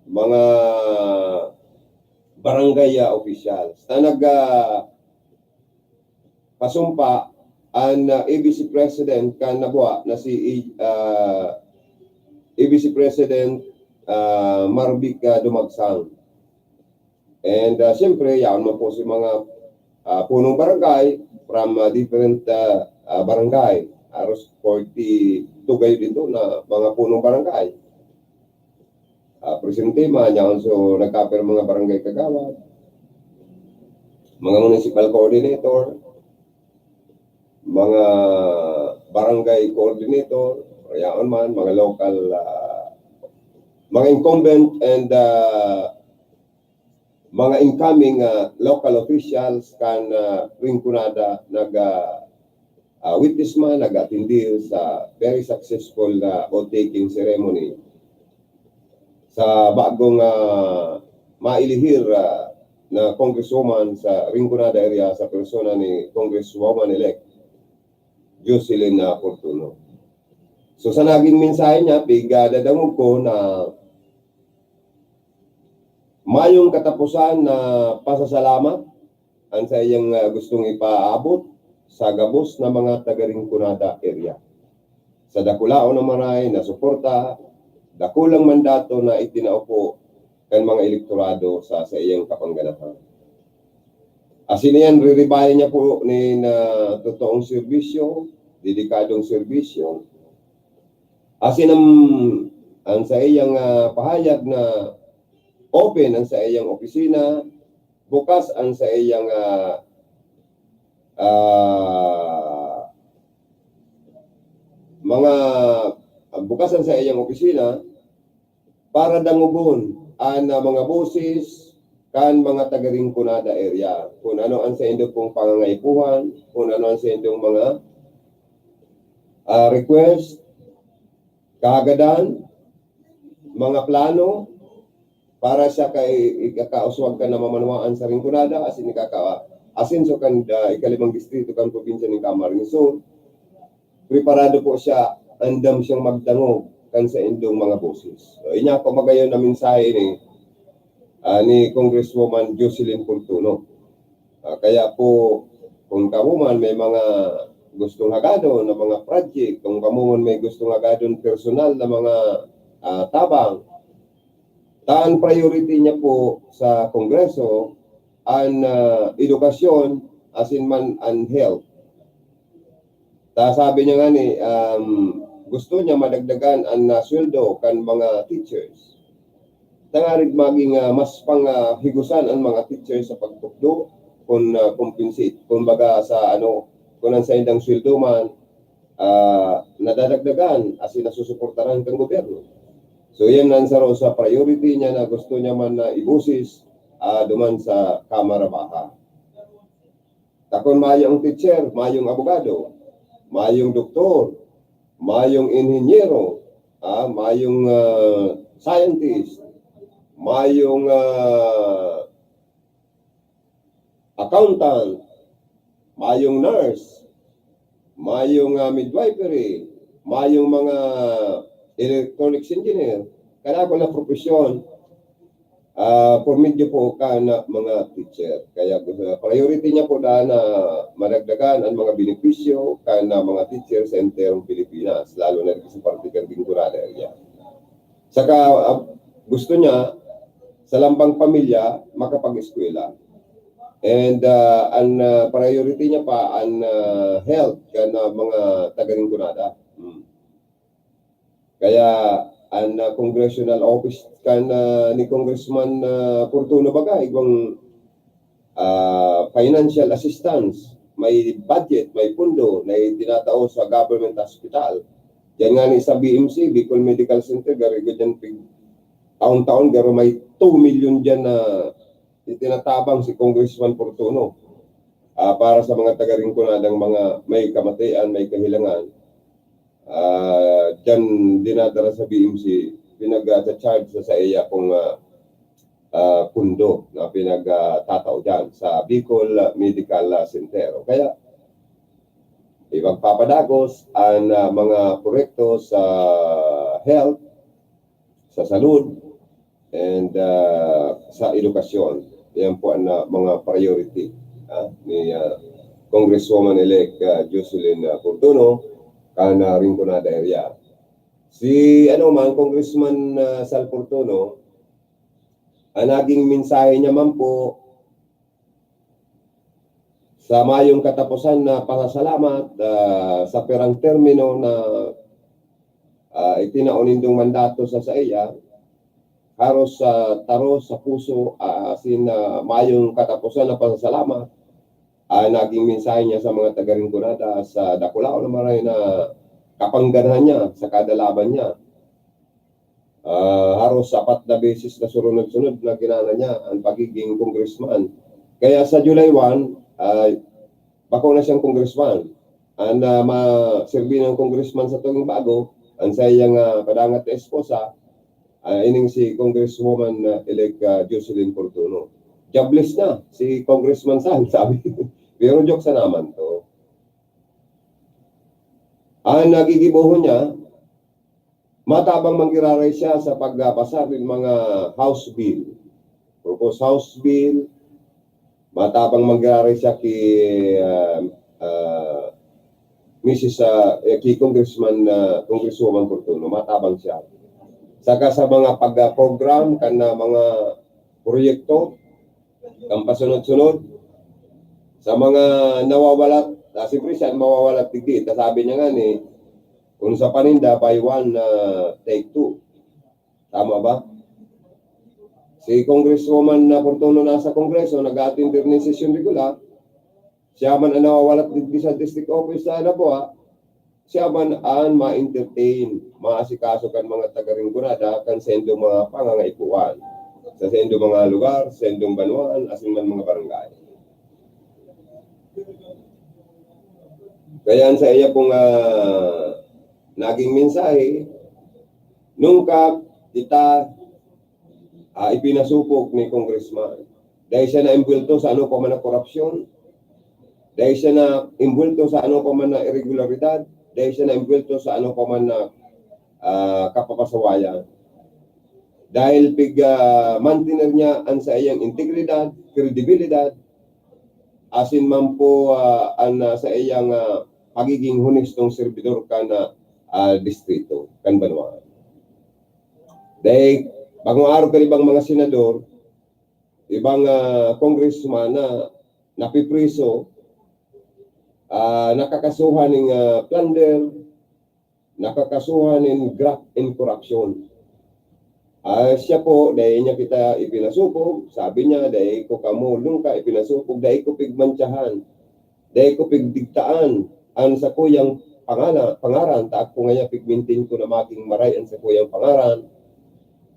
mga barangay, ah, officials. Ta nag, ah, pasumpa an, ah, A B C President kan nabuha na si, ah, A B C President, ah, Marvic, ah, Dumagsang. And, ah, siyempre, yaon man po si mga, ah, punong barangay from, ah, different, ah, ah, barangay. Aros forty-two kayo dito na mga punong barangay. Ah, presente, mga nyaon, so nagkapir mga barangay kagawad, mga municipal coordinator, mga barangay coordinator, yaon man, mga local, ah, mga incumbent and, ah, mga incoming, ah, local officials kan, ah, Rinconada nag, ah, ah, witness man, nag-atindi sa very successful na oath-taking ceremony sa bagong, ah, mailihir, ah, na congresswoman sa Rinconada area sa persona ni Congresswoman-elect Jocelyn, ah, Fortuno. So, sa naging mensahe niya, pigadadangog ko na mayong kataposan na pasasalamat an saiyang, ah, gustong ipaabot sa gabos na mga taga Rinconada area sa dakulaon na maray na suporta, dakulang mandato na itinao po kan mga elektorado sa saiyang kapangganahan. Asin iyan, riribayan niya po nin, ah, totoong serbisyo, dedikadong serbisyo. Asin ang, ang saiyang, ah, pahayag na open ang saiyang opisina, bukas ang saiyang, ah, ah, mga, bukas ang saiyang opisina para dangogon an, ah, mga boses kan mga taga Rinconada area. Kung ano ang saindo pong pangangaipuhan, kung ano ang saindong mga, ah, request, kahagadan, mga plano para sa kay ikakauswag kan na mamanwaan sa Rinconada, asin ikaka-, asenso kan, ah, ikalimang distrito kan probinsya nin Camarines Sur. Preparado po siya, andam siyang magdangog kan saindong mga boses. So, inya po magayon na mensahe ni, ah, ni Congresswoman Jocelyn Fortuno. Ah, kaya po, kung kamo man may mga gustong hagadon na mga project, kung kamo man may gustong hagadon personal na mga, ah, tabang, ta an priority niya po sa Kongreso an, ah, edukasyon, asin man an health. Ta sabi niya ngani, um, gusto niya madagdagan an, ah, sweldo kan mga teachers. Tangarig maging, ah, mas pang, ah, higusan an mga teachers sa pagtukdo kun, ah, compensate. Kumbaga sa ano, kun an saindang sweldo man, ah, nadadagdagan asin nasusuportaran kan gobyerno. So, yan ang saro sa priority niya na gusto niya man na ibusis, ah, duman sa Kamara Baha. Ta kun mayo ang teacher, mayong abogado, mayong doktor, mayong inhinyero, ah, mayong, ah, scientist, mayong, ah, accountant, mayong nurse, mayong, ah, midwifery, mayong mga electronics engineer, kadakul na propesyon, ah, por medyo po kan mga teacher. Kaya, ah, priority niya po na, na madagdagan ang mga benepisyo kan mga teacher sa enterong Pilipinas, lalo na dito sa parte kan Rinconada area. Saka, ah, gusto niya, sa lambang pamilya, makapag-eskwela. And, ah, an, ah, priority niya pa, an, ah, health kan, ah, mga taga Rinconada. Hmm. Kaya, an, ah, congressional office kan, ah, ni Congressman, ah, Fortuno baga, igwang, ah, financial assistance, may budget, may pundo na itinatao sa government hospital. Diyan nga ni sa B M C, Bicol Medical Center, garo igwa diyan pig-, taon-taon, garo may two million diyan na itinatabang si Congressman Fortuno, ah, para sa mga taga Rinconadang mga may kamatian, may kahilangan. Ah, diyan dinadara sa B M C, pinagcha-charge sa, sa iya kung, ah, ah, pundo na pinagtatao diyan sa Bicol Medical Center. Kaya, ipagpapadagos ang, ah, mga proyekto sa health, sa salud, and, ah, sa edukasyon. Yan po ang, ah, mga priority, ah, ni, ah, Congresswoman-elect, ah, Jocelyn, ah, Fortuno, kan, ah, Rinconada area. Si, ano man, Congressman, ah, Sal Fortuno, ang naging mensahe niya man po, Sa mayong kataposan na pasasalamat, ah, sa pirang termino na, ah, itinao nindong mandato sa saiya, haros sa taros, sa puso, ah, asin, ah, mayong kataposan na pasasalamat, ah, naging mensahe niya sa mga taga-Rinconada sa dakulaon na maray na kapangganahan niya sa kada laban niya. Ah, haros apat na beses na surunod-sunod na ginana niya ang pagiging congressman. Kaya sa July one, ah, bako na siyang congressman. Ang, ah, maserbi ng congressman sa tuwing bago, ang saiyang, ah, padangat na esposa, ah, ining si Congresswoman, ah, elect, ah, Jocelyn Fortuno. Jobless na si Congressman San, sabi. Pero joke sa naman to. Ang nagigibohon niya, matabang manggiraray siya sa pagpasar nin mga House Bill. Purpose House Bill, matabang manggiraray siya ki, ah, ah, Misis, ah, eh, ki Congressman, ah, Congresswoman Fortuno, matabang siya. Saka sa mga pag-program kan, ah, mga proyekto, kan pasunod-sunod, sa mga nawawalat, ah, siyempre siya an mawawalat digdi. Ta sabi niya nga ni, "Kung sa paninda, buy one, ah, take two." Tama ba? Si Congresswoman na Fortuno nasa Kongreso, nag-a-attend nin sesyon regular. Siya man an nawawalat digdi sa district office sa Labuha, siya man an ma-entertain, maasikaso kan mga taga-Rinconada kan saindong mga pangangaipuhan, sa saindong mga lugar, sa saindong banwaan, asin man mga barangay. Kaya an saiya pong, ah, naging mensahe, nungkap kita, ah, ipinasupog ni Congressman. Dai siya naimbuwelto sa ano pa man na korupsyon. Dai siya naimbuwelto sa ano pa man na iregularidad. Dai siya naimbuwelto sa ano pa man na, ah, kapapasawayan. Dahil pig-, ah, mantener niya an saiyang integridad, kredibilidad, asin man po, ah, an, ah, saiyang, ah, pagiging honestong serbidor kan, ah, distrito, kan banwaan. Dai, bakong arog kan ibang mga senador, ibang, ah, congressman na napipriso, ah, nakakasuhan nin, ah, plunder, nakakasuhan nin graft and corruption. Ah, siya po, dai niya kita ipinasupog, sabi niya, "Dai ko kamo nungka ipinasupog, dai ko pigmantsahan, dai ko pigdigtaan an sakuyang pangana-, pangaran, ta ako ngaya pigmintin ko na magin maray an sakuyang pangaran,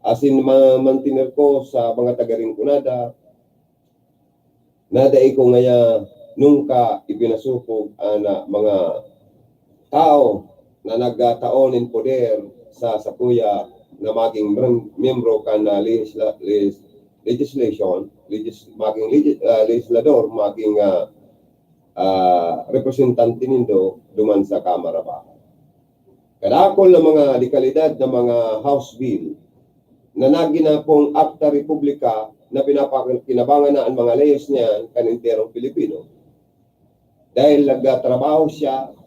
asin ma-, mantener ko sa mga taga-Rinconada, na dai ko ngaya nungka ipinasupog an, ah, mga tawo na nagtao nin poder sa sakuya na magin mem-, miyembro kan, ah, legisla-, legis-, legislation, legis-, magin legis-, ah, legislador, magin, ah, ah, representante nindo duman sa Kamara Baha." Kadakul na mga dekalidad na mga House Bill na nagin na pong Akta Republika na pinapakinabangan na an mga leyes niyan kan enterong Pilipino. Dahil nagtatrabaho siya,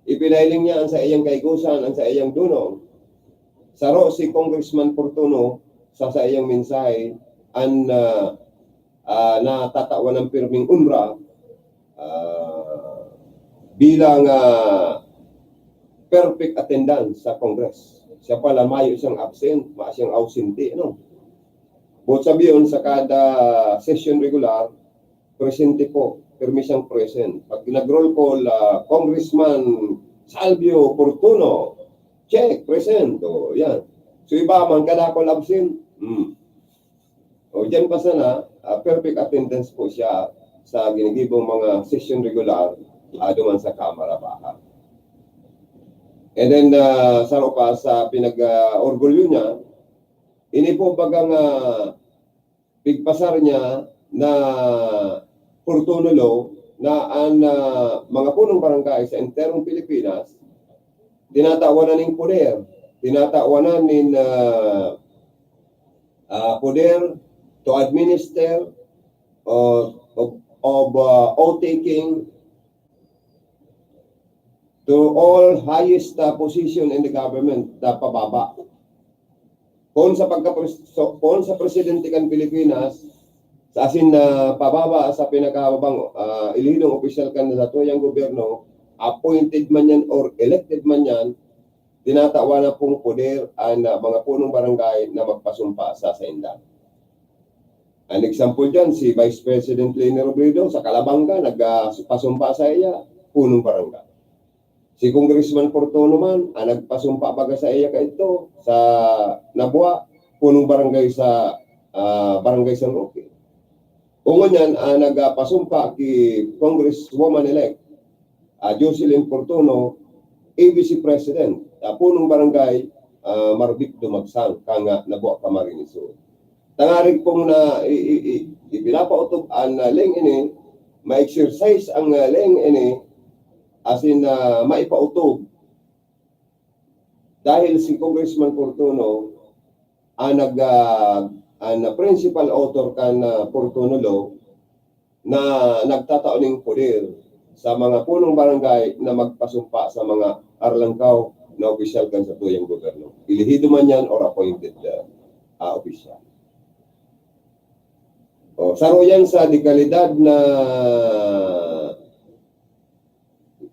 ipinahiling niya an saiyang kaigosan, an saiyang dunong. Saro si Congressman Fortuno sa saiyang mensahe, an, ah, ah, natatawan ng pirming unra, ah, bilang, ah, perfect attendance sa Congress. Siya pala, mayo siyang absent, mayo siyang ausente, ano? Buot sabihin, sa kada session regular, presente po, pirmi siyang present. Pag nag-roll call, ah, Congressman Salvio Fortuno, check, present. O, yan. So, iba man, kadakul absent. Hmm. O, diyan pa sana, ah, perfect attendance po siya sa ginigibong mga session regular, ah, duman sa Kamara Baha. And then, ah, saro pa sa pinag, ah, orgulyo niya, ini po bagang, ah, pigpasar niya na Fortuno Law na an, ah, mga punong barangay sa enterong Pilipinas, tinatawan na ning poder, tinatawan na nin, ah, ah, poder to administer of, of, of, ah, oath-taking to all highest, ah, position in the government na pababa. Kung sa pagka-pres-, so, kung sa presidente kan Pilipinas, Sa asin na pababa sa pinakahababang, ah, elehidong opisyal kan satuyang gobyerno, appointed man yan or elected man yan, tinatawan na pong poder an, ah, mga punong barangay na magpasumpa sa sainda. An example dyan, si Vice President Leni Robredo sa Calabanga, nagpasumpa sa iya, punong barangay. Si Congressman Fortuno man, ang nagpasumpa baga sa iya kaidto, sa Nabua, punong barangay sa, ah, Barangay San Roque. O ngunyan, ang nagpasumpa ki Congresswoman-elect, ah, Jocelyn Fortuno, A B C President, ah, punong barangay, ah, Marbik Dumagsang, kan, ah, Nabua, Camarines Sur. Tangarig pong na, i, i, i, ipinapaotob an, ah, leng ini, ma-exercise ang, ah, leng ini, asin, ah, maipaotob. Dahil si Congressman Fortuno, ang nag, ah, ang principal author kan, ah, Fortuno Law, na nagtatao ning poder sa mga punong barangay na magpasumpa sa mga arlangkaw na opisyal kan satuyang gobyerno. Elehido man yan or appointed, ah, ah, opisyal. O, saro yan sa dekalidad na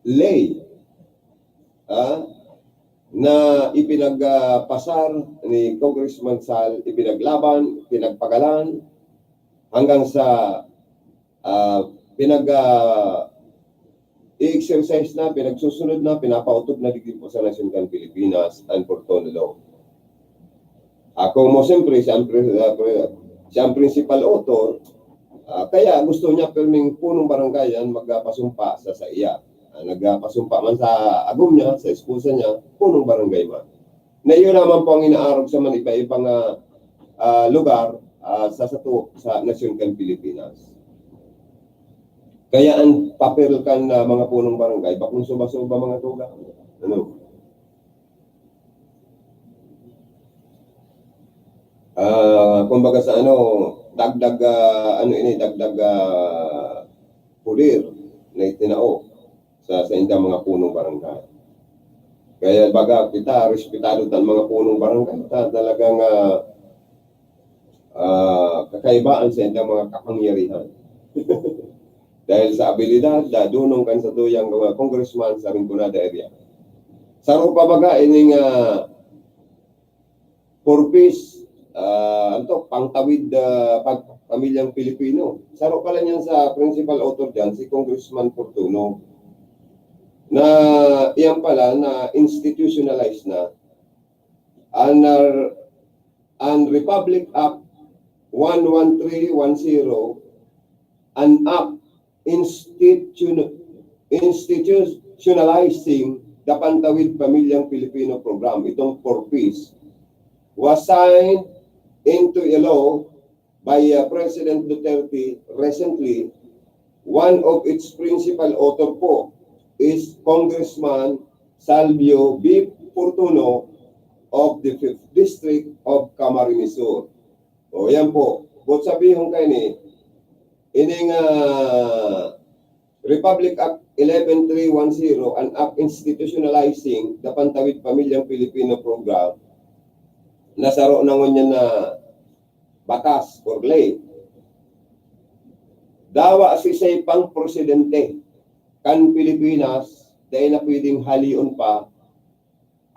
ley, ah, na ipinagpasar ni Congressman Sal, ipinaglaban, pinagpagalan, hanggang sa, ah, pinag, ah, i-exercise na, pinagsusunod na, pinapaotob na digdi po sa nasyon kan Pilipinas, an Fortuno Law. Ako mo, siyempre, siyempre, ah, pre-, siya ang principal author, ah, kaya gusto niya pirming punong barangay yan magpasumpa sa, sa iya. Ah, nagpasumpa man sa agom niya, sa esposa niya, punong barangay man. Na iyo naman po ang inaarog sa man iba-ibang, ah, ah, lugar, ah, sa sato, sa nasyon kan Pilipinas. Kaya ang papel kan, ah, mga punong barangay, bakong suba-suba mga tugang. Ano? Ah, kumbaga sa ano, dagdag, ah, ano ini, dagdag, ah, pulir na itinao sa, sa indang mga punong barangay. Kaya baga kita, respetado tan mga punong barangay, ta, talagang, ah, ah, kakaiba an sa indang mga kapangyarihan. Dahil sa abilidad, dadunong kan satuyang mga congressman sa Rinconada area. Saro pa baga ining, ah, purpose, ah, ano to, pangtawid, ah, pag-, pamilyang Pilipino. Saro pala niyan sa principal author diyan, si Congressman Fortuno, na iyan pala na institutionalize na. An, ah, an Republic Act one one three one zero, an Act institution-, institutionalizing the Pantawid Pamilyang Pilipino Program, itong four Ps, was signed into a law by, uh, President Duterte recently. One of its principal author po is Congressman Salvio B. Fortuno of the fifth District of Camarines Sur. O, yan po. But sabihon kaini, ining, ah, Republic Act eleven three one zero, an Act institutionalizing the Pantawid Pamilyang Pilipino Program, na saro na ngunyan na batas or ley. Dawa sisay pang presidente kan Pilipinas, dai na pwedeng halion pa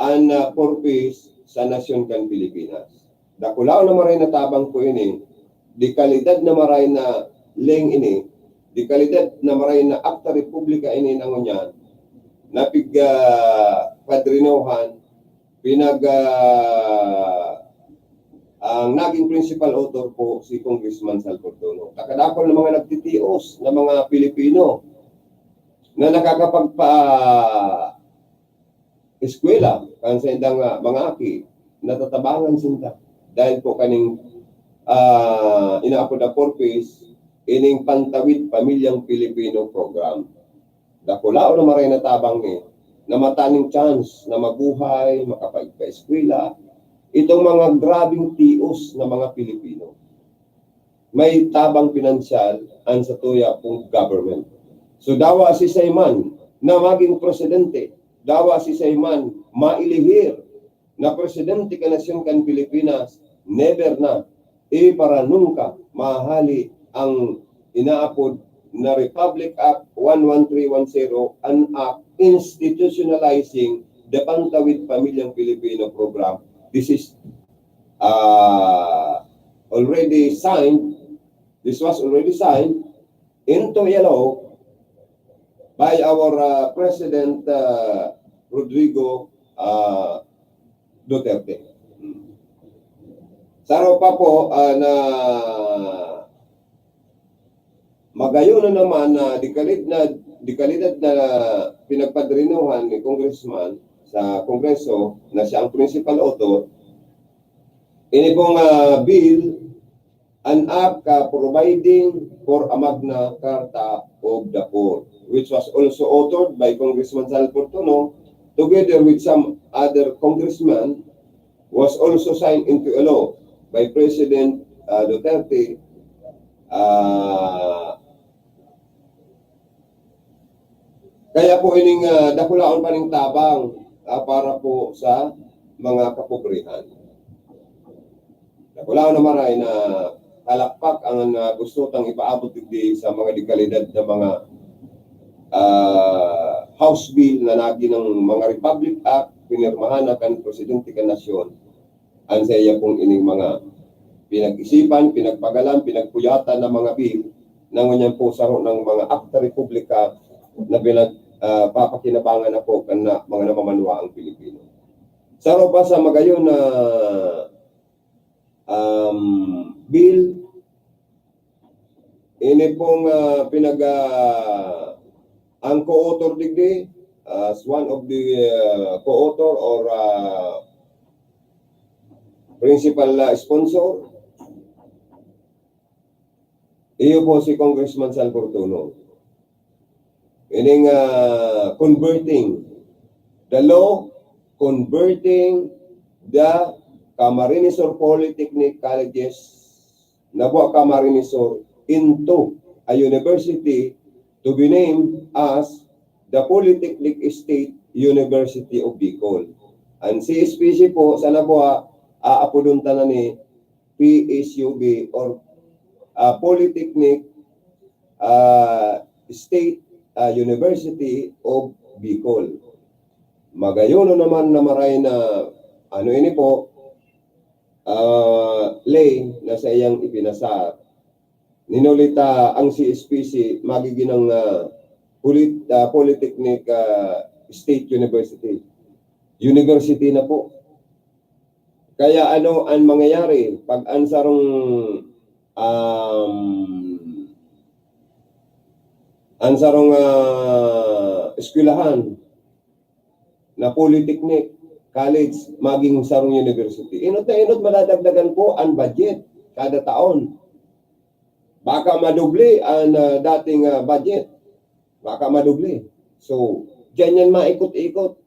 an, ah, purpose sa nasyon kan Pilipinas. Dakulaon na maray na tabang po ini, dekalidad na maray na leng ini, dekalidad na maray na akta republika ini na ngunyan, na pig-, ah, padrinohan, pinag-, ah, ang naging principal author po si Congressman Sal Fortuno. Kakadakol na mga nagtitios na mga Pilipino na nakakapagpa-, eskwela kan saindang, ah, mga aki, natatabangan sinda. Dahil po kaning, ah, inaapod na four Ps, ining Pantawid Pamilyang Pilipino Program. Dakulaon na maray na tabang ni, na mata ning chance na mabuhay, makapagpa-eskwela, itong mga grabing tios na mga Pilipino. May tabang pinansyal an satuya pong government. So, dawa sisay man na maging presidente, dawa sisay man mailihir na presidente kan nasyon kan Pilipinas, never na, e para nunca, mahali ang inaapod na Republic Act one one three one zero, an Act institutionalizing the Pantawid Pamilyang Pilipino Program. This is uh, already signed. This was already signed into a law by our uh, President uh, Rodrigo uh, Duterte. Saro pa po uh, na magayon na naman na dekalid na dekalidad na pinagpadrinuhan ni Congressman sa Kongreso na siya ang principal author. Ini pong uh, bill, an Act uh, providing for a Magna Carta of the Poor, which was also authored by Congressman Sal Fortuno together with some other congressmen, was also signed into a law by President uh, Duterte. Uh, kaya po ining uh, dakulaon pa ning tabang uh, para po sa mga kapobrihan. Dakulaon na maray na palakpak ang uh, gusto tang ipaabot digdi sa mga dekalidad na mga uh, House Bill na nagi ng mga Republic Act, pinirmahan na kan Presidente kan Nasyon. An sa iya pong ining mga pinag-isipan, pinagpagalan, pinagpuyatan na mga bill na ngunyan po saro ng mga akta republika na pinag uh, papakinabangan na po kan na, mga namamanwa ang Pilipino. Saro pa sa magayon na um, bill, ini pong uh, pinag uh, ang co-author digdi as one of the uh, co-author or uh, principal uh, sponsor, iyo po si Congressman Sal Fortuno. Ining uh, converting the law, converting the Camarines Sur Polytechnic Colleges, Nabua Camarines Sur, into a university to be named as the Polytechnic State University of Bicol. Ang C S P C po sa Nabua, aapodon ta na ni P S U B or uh, Polytechnic uh, State uh, University of Bicol. Magayon naman na maray na ano ini po, uh, ley na sa iyang ipinasar. Ninulita ang C S P C magiging ang uh, polit, uh, Polytechnic uh, State University. University na po. Kaya ano ang mangyayari pag ang sarong um, ang sarong uh, eskwelahan na polytechnic, college, maging sarong university. Inot na inot, madadagdagan po ang budget kada taon. Baka madubli ang uh, dating uh, budget. Baka madubli. So, diyan yan maikot-ikot.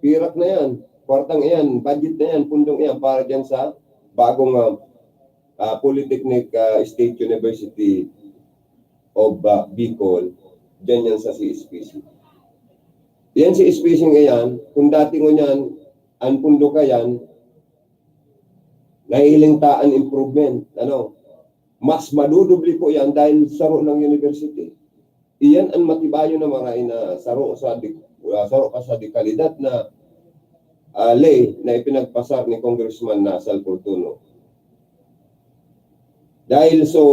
Pirak na yan. Kwartang iyan, budget na yan, pundong iyan para diyan sa bagong uh, uh, Polytechnic uh, State University of uh, Bicol. Diyan yan sa C S P C. Yan si S P C ngayon, kung dati ngunyan, ang pundo kayan, nahihiling ta an improvement. Ano? Mas madudubli po yan dahil saro ng university. Iyan ang matibayo na maray na saro sa di, uh, saro ka sa dekalidad na uh, ley na ipinagpasar ni Congressman Nasal Fortuno. Dahil so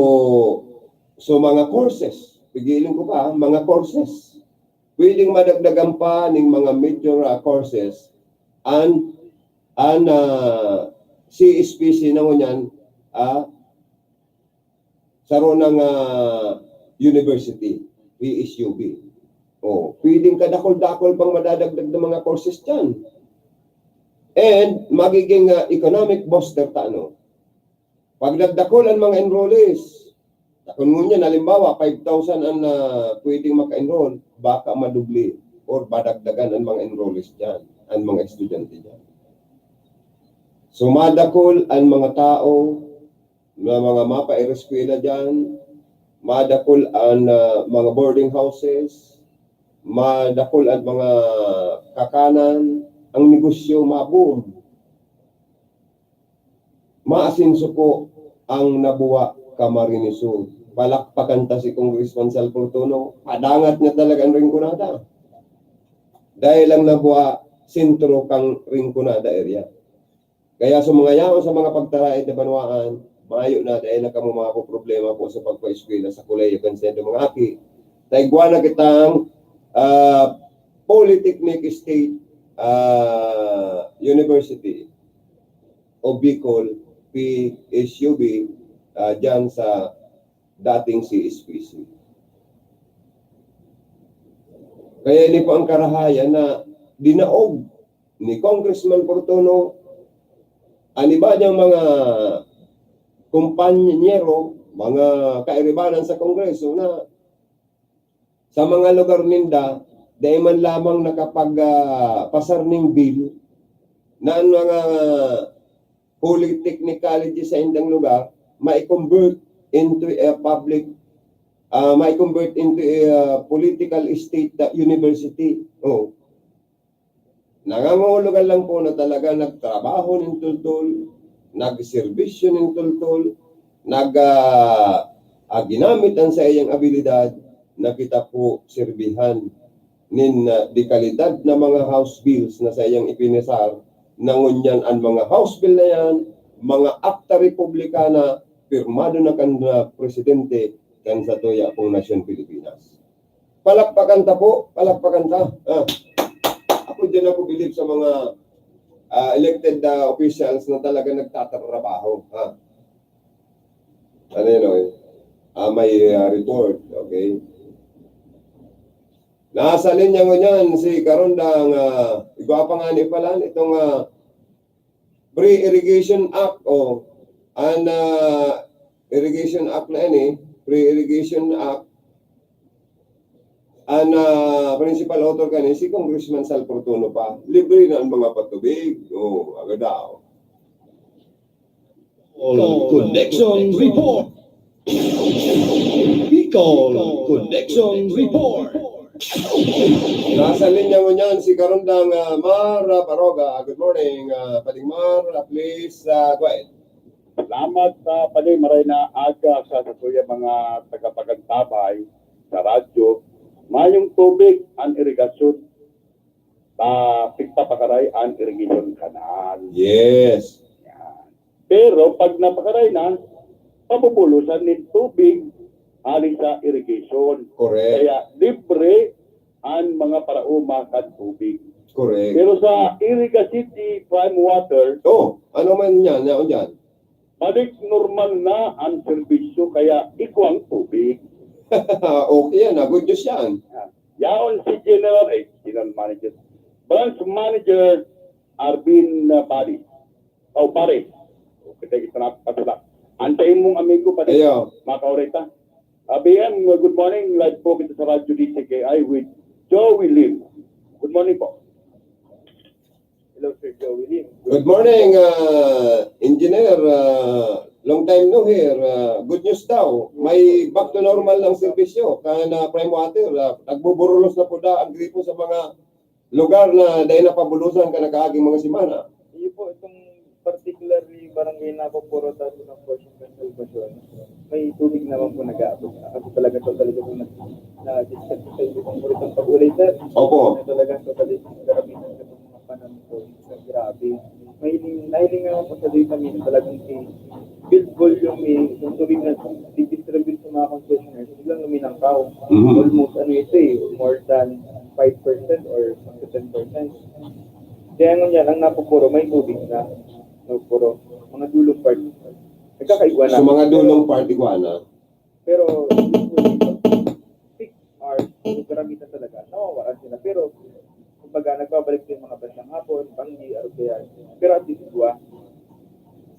so mga courses, pigilan ko pa, mga courses pwedeng madagdagan pa ning mga major uh, courses an an uh, C S P C na ngunyan uh, saro ng uh, university, P S U B. Oh, pwedeng kadakol-dakol pang madadagdag ng mga courses dyan. And magiging uh, economic booster ta, ano? Pag nagdakol ang mga enrollees, kung ngunyan, halimbawa, five thousand ang uh, pwedeng maka-enroll, baka madubli or madagdagan ang mga enrollees dyan, ang mga estudyante dyan. So, madakol ang mga tao na mga mapaireskwela dyan, madakol ang uh, mga boarding houses, madakol ang mga kakanan, ang negosyo maboom. Maasenso po ang Nabua Camarines Sur. Palakpakan ta si Congressman Sal Fortuno. Padangat niya talaga ang Rinconada. Dahil lang nabuha, sentro kang Rinconada area. Kaya sa mga yaon sa mga pagtaraid na banwaan, mayo na dahil lang kamo mga problema po sa pagpa-eskwela sa kolehiyo kan sendo mga aki. Taigwa na kitang ah, Polytechnic State ah, University o Bicol P S U B ah, dyan sa dating C S P C. Kaya ini po ang karahayan na dinaog ni Congressman Fortuno an iba niyang mga kompanyero, mga kairibanan sa Kongreso na sa mga lugar ninda, dai man lamang nakapag, ah, pasar ning bill na ang mga polytechnic colleges sa indang lugar mai-convert into a public, ah, mai-convert into a, ah, political state, ah, university. Oh. Nangangahulugan lang po na talaga nagtrabaho nin tultol, nagserbisyo nin tultol, nag, ah, ah, ginamit an saiyang abilidad na kita po serbihan nin, ah, dekalidad na mga house bills na saiyang ipinasar, na ngunyan an mga house bill na yan, mga akta republikana, pirmado na kan, ah, presidente kan satuya pong nasyon Pilipinas. Palakpakan ta po, palakpakan ta. Ah. Ako diyan ako bilib sa mga, ah, elected, ah, officials na talaga nagtatrabaho, ha. Ano yun, oy? Ah, may, ah, report, okay? Nasa linya ngunyan si Karondang, ah, igwa pa nga ni pala itong, ah, Pre-Irrigation Act, o, an, ah, Irrigation Act na ini, Pre-Irrigation Act, an, ah, principal author kani, si Congressman Sal Fortuno pa. Libre na ang mga patubig. O, agad daw. Bicol Connection Report. Bicol Connection Report. Nasa linya ngunyan si Karondang, ah, Mar, ah, Baroga. Good morning, ah, Pading Mar. Ah, please, ah, go ahead. Salamat, ah, Pading. Maray na aga sa, sa tuya mga tagapagantabay sa radyo. Mayong tubig an irigasyon, ah, pigpapakaray an irrigation canal. Yes. Yan. Pero pag napakaray na, pabubulosan nin tubig hali sa irrigation. Correct. Kaya libre an mga paraoma kan tubig. Correct. Pero sa Iriga City Prime Water, oh, ano man yan, yaon dyan? Balik normal na ang serbisyo, kaya igwang tubig. Okay yan, ah, good news yan. Yaon si General, eh, General Manager, Branch Manager Arvin, ah, Bali. Oh, pare. Kita, kita na patula. Ang sa imong amigo, pare. Ayo. Makaoreta. Ah, B M, good morning. Live po kita sa Radyo D J K I with Joey Lim. Good morning po. Hello, Sir Joey Lim. Good morning, ah, Engineer. Ah, long time no hear. Ah, good news daw. May back to normal ng serbisyo. Kaya na Prime Water, ah, nagbuburulos na po na ang gripo sa mga lugar na dahil napabulosan ka nakaaging mga semana. Iyo po, itong particularly Barangay Napo, Puro Tato ng portion ng Salvacion, may tubig naman po nag-aabot na. Kasi talaga totally ko na, na-distract sa iba pang oras ng pag-ulay, sir. Opo. Na talagang totally karamihan sa mga panahon po, sa grabe. Mahiling, nahiling naman po sa data kami na talagang si build volume eh, yung tubig na didistribute sa mga concessionaires, biglang luminangkaw. Mhm. Almost, ano ito eh, more than five percent or up to ten percent. Kaya ngunyan, ang Napo Puro, may tubig na. Napo Puro, mga dulong part. Nagkakaigwa na. Sa mga dulong part, igwa na. Pero, usually, pag peak hours, karamihan talaga, nawawalan sila. Pero, kumbaga, nagbabalik din mga bandang hapon, banggi, arog kaya. Pero at least, igwa.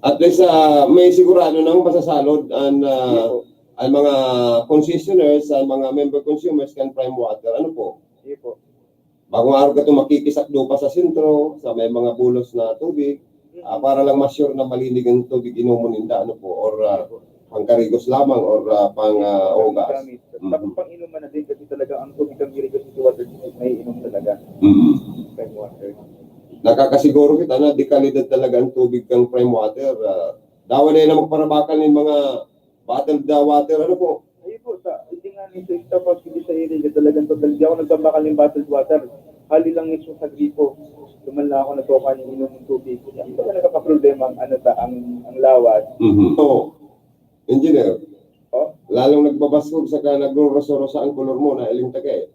At least, ah, may sigurado nang masasalod ang, ah, Hindi po. Ang mga concessionaires, ang mga member consumers kan Prime Water. Ano po? Hindi po. Bagong araw ka itong makikisakdo pa sa sentro, sa may mga bulos na tubig, ah, para lang ma-sure na malinig ang tubig inomon ninda, ano po, or, ah, pangkarigos lamang, or, ah, pang, ah, hugas. Gamit. Mhm. Tapos pang-inuman na din kasi talaga ang tubig ng irrigation water district, may inom talaga. Mhm. Prime water. Nakakasiguro kita na dekalidad talaga ang tubig kang Prime Water. Ah, dawa na yun ang magparabakal ng mga bottled, ah, water, ano po? Sa staff house, hindi sa area, talagang total, di ako nagbabakal ng bottled water. Hali lang mismo sa gripo. Duman lang ako nagkukuha ng inom ng tubig. Yan talaga nagkakaproblema ang, ano, ta, ang, ang lawas. Mhm. So, engineer, Oh? lalong nagbabaskog saka nagro-rosa-rosa ang kolor mo, nailing taga eh.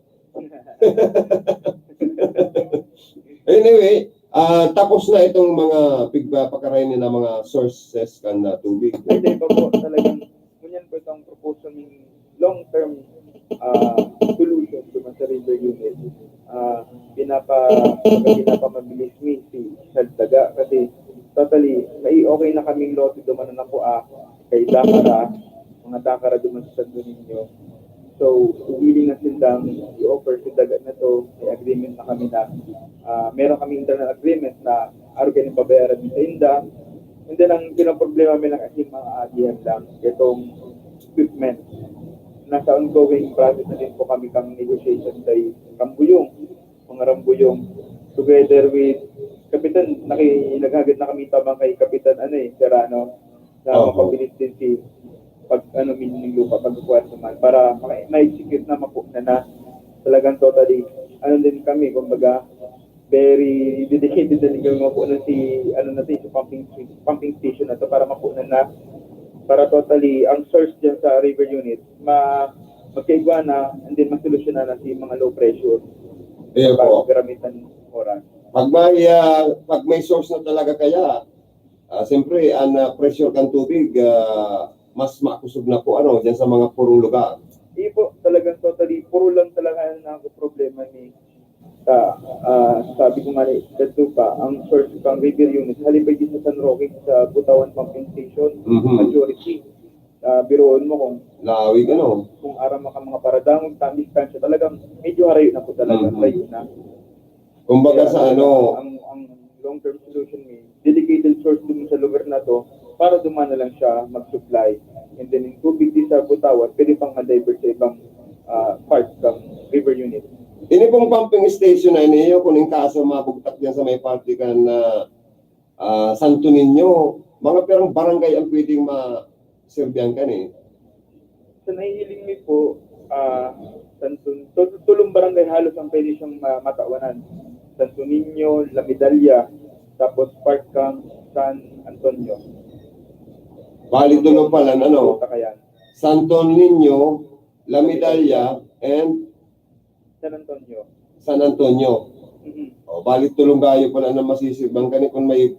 Anyway, ah, tapos na itong mga pigpapakaray na mga sources kan na tubig. Hindi pa po talagang, ngunyan po itong proposal ng long-term ah, solution duman sa river unit. Ah, pinapa, pinapamabilis mi si Saldaga kasi totally, may okay na kaming lote duman na po, ah, kay Dakara, mga Dakara duman sa Santo Niño. So, willing na silang i-offer si Daga na to. May agreement na kami na, ah, meron kami internal agreement na arog kayo babayaran sa inda. And then, ang pinoproblema mi lang kasi mga agihan lang, itong equipment. Nasa ongoing process na din po kami kang negotiation kay Rambuyong, mga Rambuyong. Together with Kapitan, naki-, naghagad na kami tabang kay Kapitan, ano eh, Serrano, na Opo. mapabilis din si pag, ano, min-, ng lupa, pagkukuha naman, para maka-, ma-execute na, makuha na na. Talagang totally, ano din kami, kumbaga, very dedicated din kami makuha na si, ano na si, si pumping, pumping station na to para makuha na, para totally, ang source dyan sa river unit, ma, magkaigwa na, and then masolusyonan na si mga low pressure. Ayun po. Pag-, karamitan oras. Pag may, ah, pag may source na talaga kaya, ah, siyempre, ang ah, pressure kan tubig, ah, mas makusog na po, ano, dyan sa mga purong lugar. Di po, talagang totally, puro lang talaga ang problema ni sa, ah, sabi ko nga ni, dito pa, ang source pang river unit, halipay din sa San Roque, sa Butawan Pumping Station, Mhm. majority. Ah, biruon mo kung, Lawig, ano? kung aram ka mga paradangog, tam distansya, talagang medyo harayo na po talaga, Mhm. layo na. Kumbaga Kaya sa talaga, ano, ang, ang long-term solution ni dedicated source dun sa lugar na to para duman na lang siya mag-supply. And then, yung tubig di sa Butawan, pwede pang ma-divert sa ibang ah, part ng river unit. Ini pong pumping station na ini, kung in kaso mabugtak dyan sa may parte kan na ah, Santo Niño, mga pirang barangay ang pwedeng ma-serbihan kan eh. Sa nahihiling mi po, ah, Santo, to-, tulong barangay halos ang pwede siyang ma-, matawanan. Santo Niño, La Medalla, tapos part kang San Antonio. Bali, tulo pala, ano? Takayan. Santo Niño, La Medalla, and San Antonio. San Antonio. Mhm. O, bali, tulong gayo pala na masisibang kani kung may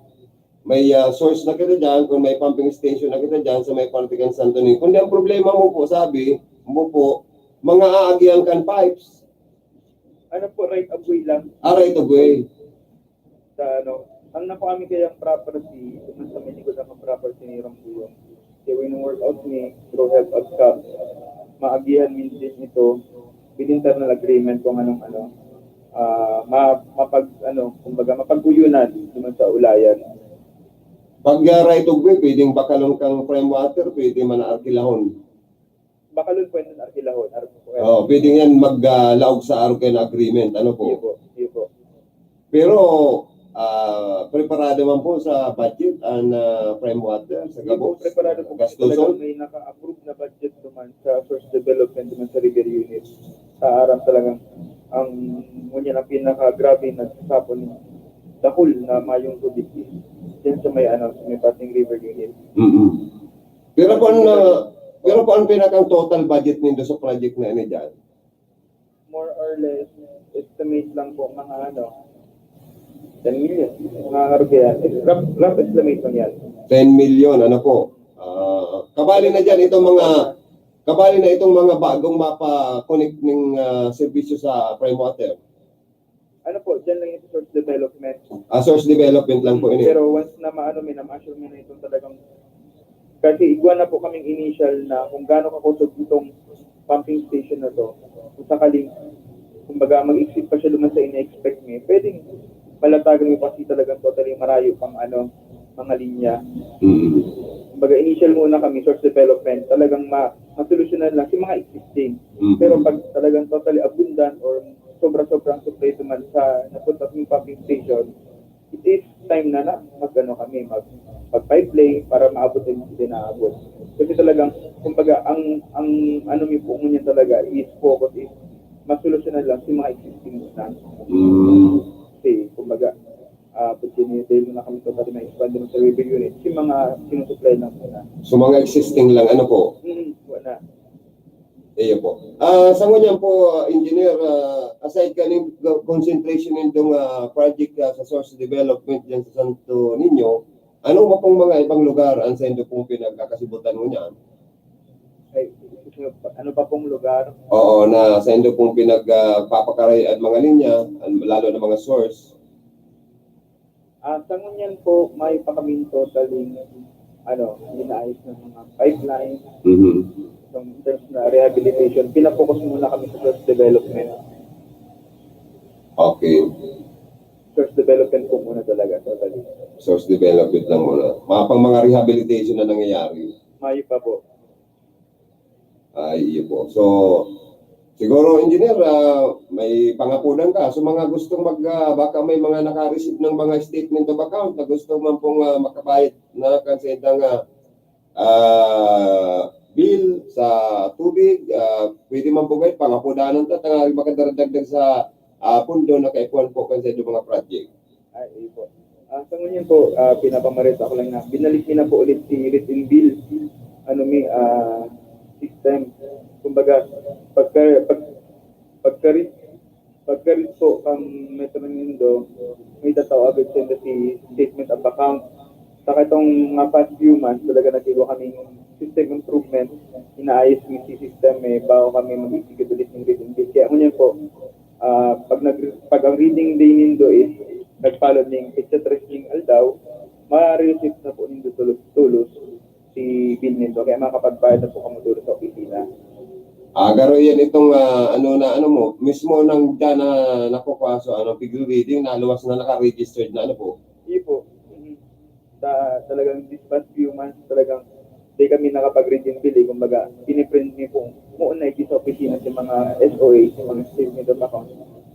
may ah, source na kita dyan, kung may pumping station na kita dyan sa may parte kan Santo Niño. Kundi ang problema mo po, sabi mo po, mga aagihan kan pipes. Ano po, right of way lang. Ah, right of way. Sa ano, ang nakuha mi kayang property, kung sa may likod ang property ni Rambuyong. Kaya when work out ni through help of CAP, maagihan mi din ito with internal agreement kung anong ano, ah, ma, mapag, ano, kumbaga, mapag-uyunan naman sa ulayan. Pag ah, right of way, pwedeng bakalon kang prime water, pwede man na arkilahon. Bakalon po yung arkilahon. Arog po kayo. Oh, pwede yan maglaog sa arog kayo na agreement. Ano Iyo po? Po, iyo po. Pero ah, preparado man po sa budget ang ah, prime water sa Iyo po, gabos? preparado po. Kasi Gastuson? Talagang may naka-approve na budget naman sa source development naman sa River Unit. Sa aram talagang ang ngunyan ang pinaka-grabe nagsasapon ng dahul na mayong tubig is yan sa may ano, sa may pating River Unit. Mm-mm. Pero po ang ah, pero po ang pinakang total budget nindo sa project na ini dyan? More or less, estimate lang po mga ano, ten million. Mga karga yan. Rough, rough estimate lang yan. Ten million, ano po? Ah, kabali na dyan itong mga kabali na itong mga bagong mapa-connect ng ah, serbisyo sa prime water. Ano po, dyan lang yung source development. Ah, source development lang po ini. Pero once na maano, may na-assure mo na itong talagang, kasi igwa na po kaming initial na kung gaano kakusog itong pumping station na to. Kung sakaling, kumbaga, mag-exceed pa siya naman sa ina-expect mo, pwedeng malatagan mo kasi talagang totally marayo pang ano, mga linya. Mm. Kumbaga, initial muna kami, source development, talagang ma masolusyonan lang si mga existing. Mm. Pero pag talagang totally abundant or sobra-sobra ang supply naman sa napunta ng pumping station, it is time na na mag-ano kami, mag pag-pipeline para maabot din, din naabot. Kasi talagang, kumbaga, ang, ang ano mi po ngunyan talaga is focus is masolusyonan lang si mga existing na. Mm. Kasi, kumbaga, ah, pag dahil muna kami totally na expand naman sa river unit, yung mga sinusupply lang muna. So, mga existing lang, ano po? Mm, wala. Iyo po. Ah, sa ngunyan po, Engineer, ah, aside kaning concentration nindong, ah, project, ah, sa source development diyan sa Santo Niño, ano ba pong mga ibang lugar ang saindo pong pinagkakasibutan ngunyan? Ay, ano pa pong lugar? Oo, na saindo pong pinag, ah, papakaray at mga linya, an-, lalo na mga source. Ah, sa ngunyan po, may pa kaming totally, ano, inaayos ng mga pipeline. Mhm. So, in terms na rehabilitation, pinapokus muna kami sa source development. Okay. Source development po muna talaga, totally. Source development lang muna. Mga pang mga rehabilitation na nangyayari. Mayo pa po. Ay, iyo po. So, siguro, Engineer, ah, may pangapunan ka. So, mga gustong mag, ah, baka may mga naka-receive ng mga statement of account na gusto man pong, ah, makabayad na kan sa itang, ah, ah, bill sa tubig, ah, pwede man po kayo, pangapunanan ta, tanganing makadaragdag sa, ah, pundo na kaipuhan po kan sa inyong mga project. Ay, iyo po. Ah, sa ngunyan po, ah, pinapamarita ko lang na binalik mi na po ulit si Read and Bill, ano mi, ah, system. Kumbaga, pagka, pag, pagka-read, pagka-read po kang Metro Indo, may tataw agad sila si statement of account. Sa katong mga past few months, talaga nagsigo kaming system improvement, inaayos mi si system, eh, bago kami mag-execute ulit ng Read and Bill. Kaya ngunyan po, ah, pag nag-, pag ang reading day nindo is nag-follow ning petsa tres ning aldaw, ma-receive na po nindo tulos-tulos si bill nindo. Kaya makakapagbayad na po kamo dito sa opisina. Ah, garo yan itong, ah, ano na, ano mo, mismo nang dyan na nakukuha, so, ano, figure reading, naluwas na naka-registered na, ano po? Iyo po. Mhm. Sa talagang this past few months, talagang di kami nakapag-read and bill, eh. Kumbaga, piniprint mi po muna iki sa opisina sa mga S O A, sa mga statement of account,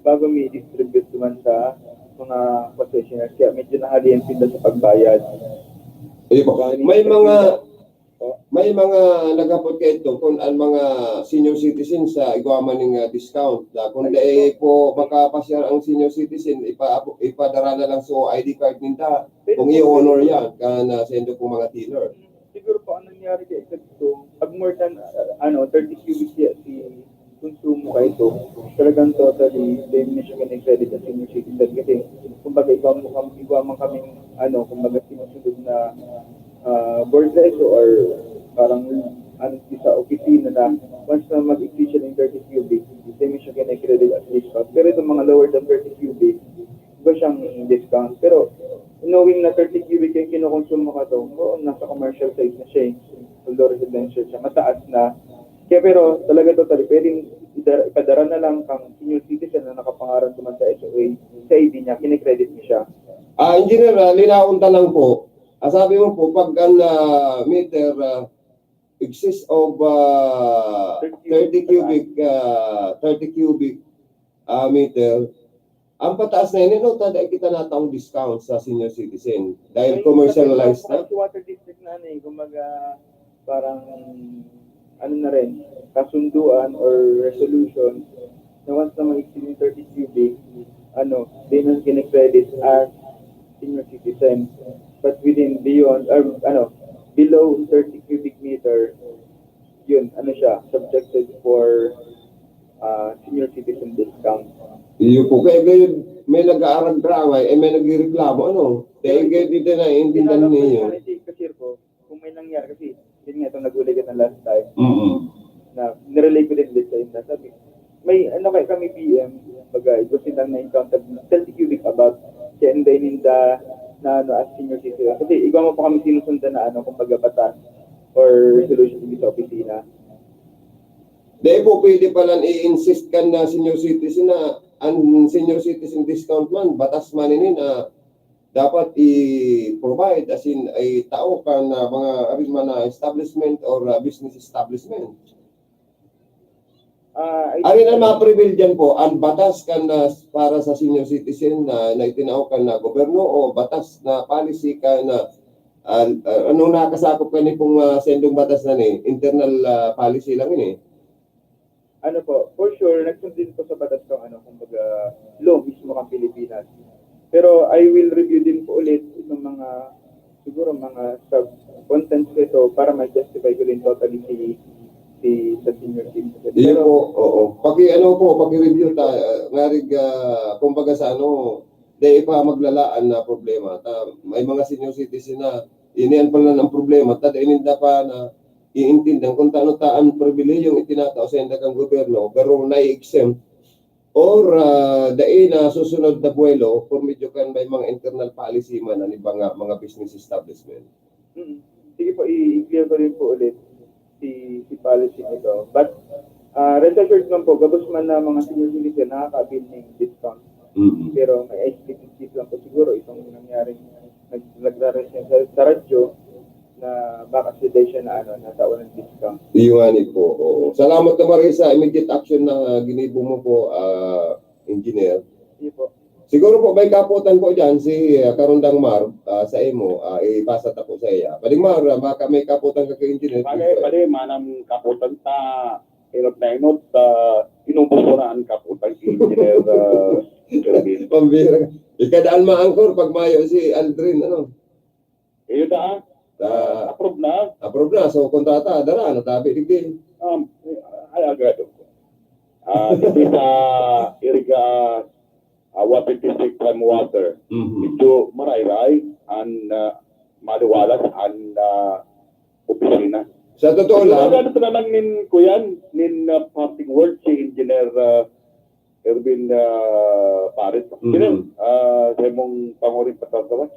bago mi distribute naman sa mga concessionaires. Kaya medyo nahalian sila sa pagbayad. Iyo po. May mga, may mga naghapot kayo ito kung ang mga senior citizens sa igwa man ning, ah, discount. Na kung dai po makapasyar ang senior citizen, ipa-, ipadara na lang sa I D card ninda. Kung i-honor yan, kan, ah, sendo pong mga teller. Siguro po ang nangyari kay Executive, pag more than, uh, ano, thirty cubic feet si konsumo ka ito, talagang totally, then hindi siya kine-credit as senior citizen. Kasi, kumbaga, igwa mo kam-, igwa man kaming, ano, kumbaga, sinusunod na, ah, board na ito or parang, ano, sa opisina na once na mag-exceed siya ng thirty cubic, then hindi siya kine-credit as discount. Pero itong mga lower than thirty cubic, iba siyang discount. Pero, knowing na thirty cubic yung kinukonsumo ka to, oo, nasa commercial side na siya eh. Although residential siya, mataas na. Kaya pero, talaga totally, pwedeng idara-, ipadara na lang kang senior citizen na nakapangaran naman sa S O A, sa I D niya, kine-credit niya siya. Ah, Engineer, ah, linawon ta lang po. Ah, sabi mo po, pag ang, ah, meter, ah, excess of, ah, thirty cubic, ah, thirty cubic, ah, meter, ang pataas na yun, no, tada kita na taong discount sa senior citizen. Dahil commercialized na. Kasi water district na ano eh, kumbaga, parang, ano na rin, kasunduan or resolution na once na mag-exceed yung thirty cubic, ano, di na kine-credit as senior citizen. But within, beyond, or, ano, below thirty cubic meter, yun, ano siya, subjected for, ah, senior citizen discount. Iyo po. Kaya ngayon, may nag-aarag draway, eh, may nagreklamo, ano? Kaya ngayon, dito na, hindi na ninyo. Kasi, kasi po, kung may nangyari, kasi, yun nga, itong nag-uli kita last time, Mm-mm. na nirelay ko din ulit sa inyo. Sabi, may, ano, kaya kami P M, baga, ito silang na-encounter, thirty cubic above, kaya hindi ninda na, ano, as senior citizen. Kasi, igwa mo pa kami sinusundan na, ano, kumbaga, batas or resolution dito sa opisina. Dahil po pwede pala i-insist kan na senior citizen na ang senior citizen discount man, batas man ini na dapat i-provide, as in, ay tao kan, ah, mga arin man na establishment or, ah, business establishment. Ah, I Arin ang ma-prevail dyan po, ang batas kan na para sa senior citizen na, na itinao kan na gobyerno o batas na policy kan na, Ah, ah, anong nakasakop kani pong, ah, sendong batas na ni? Internal, ah, policy lang ini. Ano po, for sure, nagsundin po sa batas kung ano, kumbaga, law mismo ng Pilipinas. Pero I will review din po ulit itong mga, siguro mga sub-contents ko ito para ma-justify ko din totally si, si, sa senior citizen. Iyo Pero po, oo. Paki-ano po, paki-review ta, ah, ngarig, ah, kumbaga sa ano, dai pa maglalaan na problema. Ta, may mga senior citizen na, ini an pala ang problema, ta dai ninda pa naiintindihan kung tano ta an pribilehiyong itinatao sainda kan gobyerno, pero nai-exempt or, ah, dai nasusunod na buwelo por medyo kan may mga internal policy man an iba nga mga business establishment. Mm. Sige po, i-, i-clear ko rin po ulit si, si policy nito. But, ah, rest assured man po, gabos man na mga senior citizen nakaka-avail ng discount. Mm. Pero may ice pick lang po siguro itong nangyaring nag-, nagraresyon sa, sa radyo na back accident siya na ano, nasa unang discount. Iyo nga ni po, oo. Salamat na maray sa immediate action na ginibo mo po, ah, engineer. Sige po. Siguro po may kapotan po dyan si, ah, Karondang Mar, ah, sa imo, ah, ipasa ta po sa iya. Pading Mar, ah, baka may kapotan ka kay engineer, Pwede, please, pwede, manang kapotan ta, inot na inot, ah, inubos ko na ang kapotan si engineer, ah, Jervin. Pambira. Ikadaan maangkor pag mayo si Aldrin, ano? Iyo na, ah. Ah, approve na. Approve na. So, kontrata, dara, natabi digdi. Um, ay, agad. Ah, dito sa Iriga, ah, Water District Prime Water. Mhm. Medyo marayray an, ah, maliwalas an, ah, opisina. Sa totoo lang, ano na lang nin, kuyan, nin, ah, parting word si Engineer, ah, Erwin, ah, Pares. Mhm. Engineer, ah, sa imong panguring patatawas.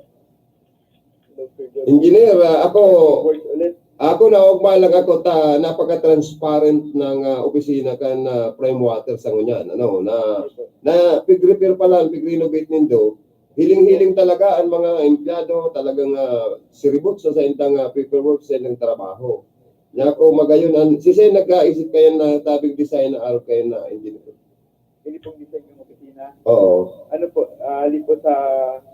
Engineer, ah, ako, Words ulit. Ako, naogma lang ako ta napaka-transparent ng, ah, opisina kan, ah, Prime Water sa ngunyan, ano, na, na pig-repair pa lang, pig-renovate nindo, hiling-hiling talaga ang mga empleyado, talagang, ah, siribot sa saindang, ah, paperwork, sa saindang trabaho. Nya ako magayon, an, si Sen nag-aisip kayan na tabig design na araw kayan na engineer. Ini pong design ng opisina. Oo. Ano po, ah, ali po sa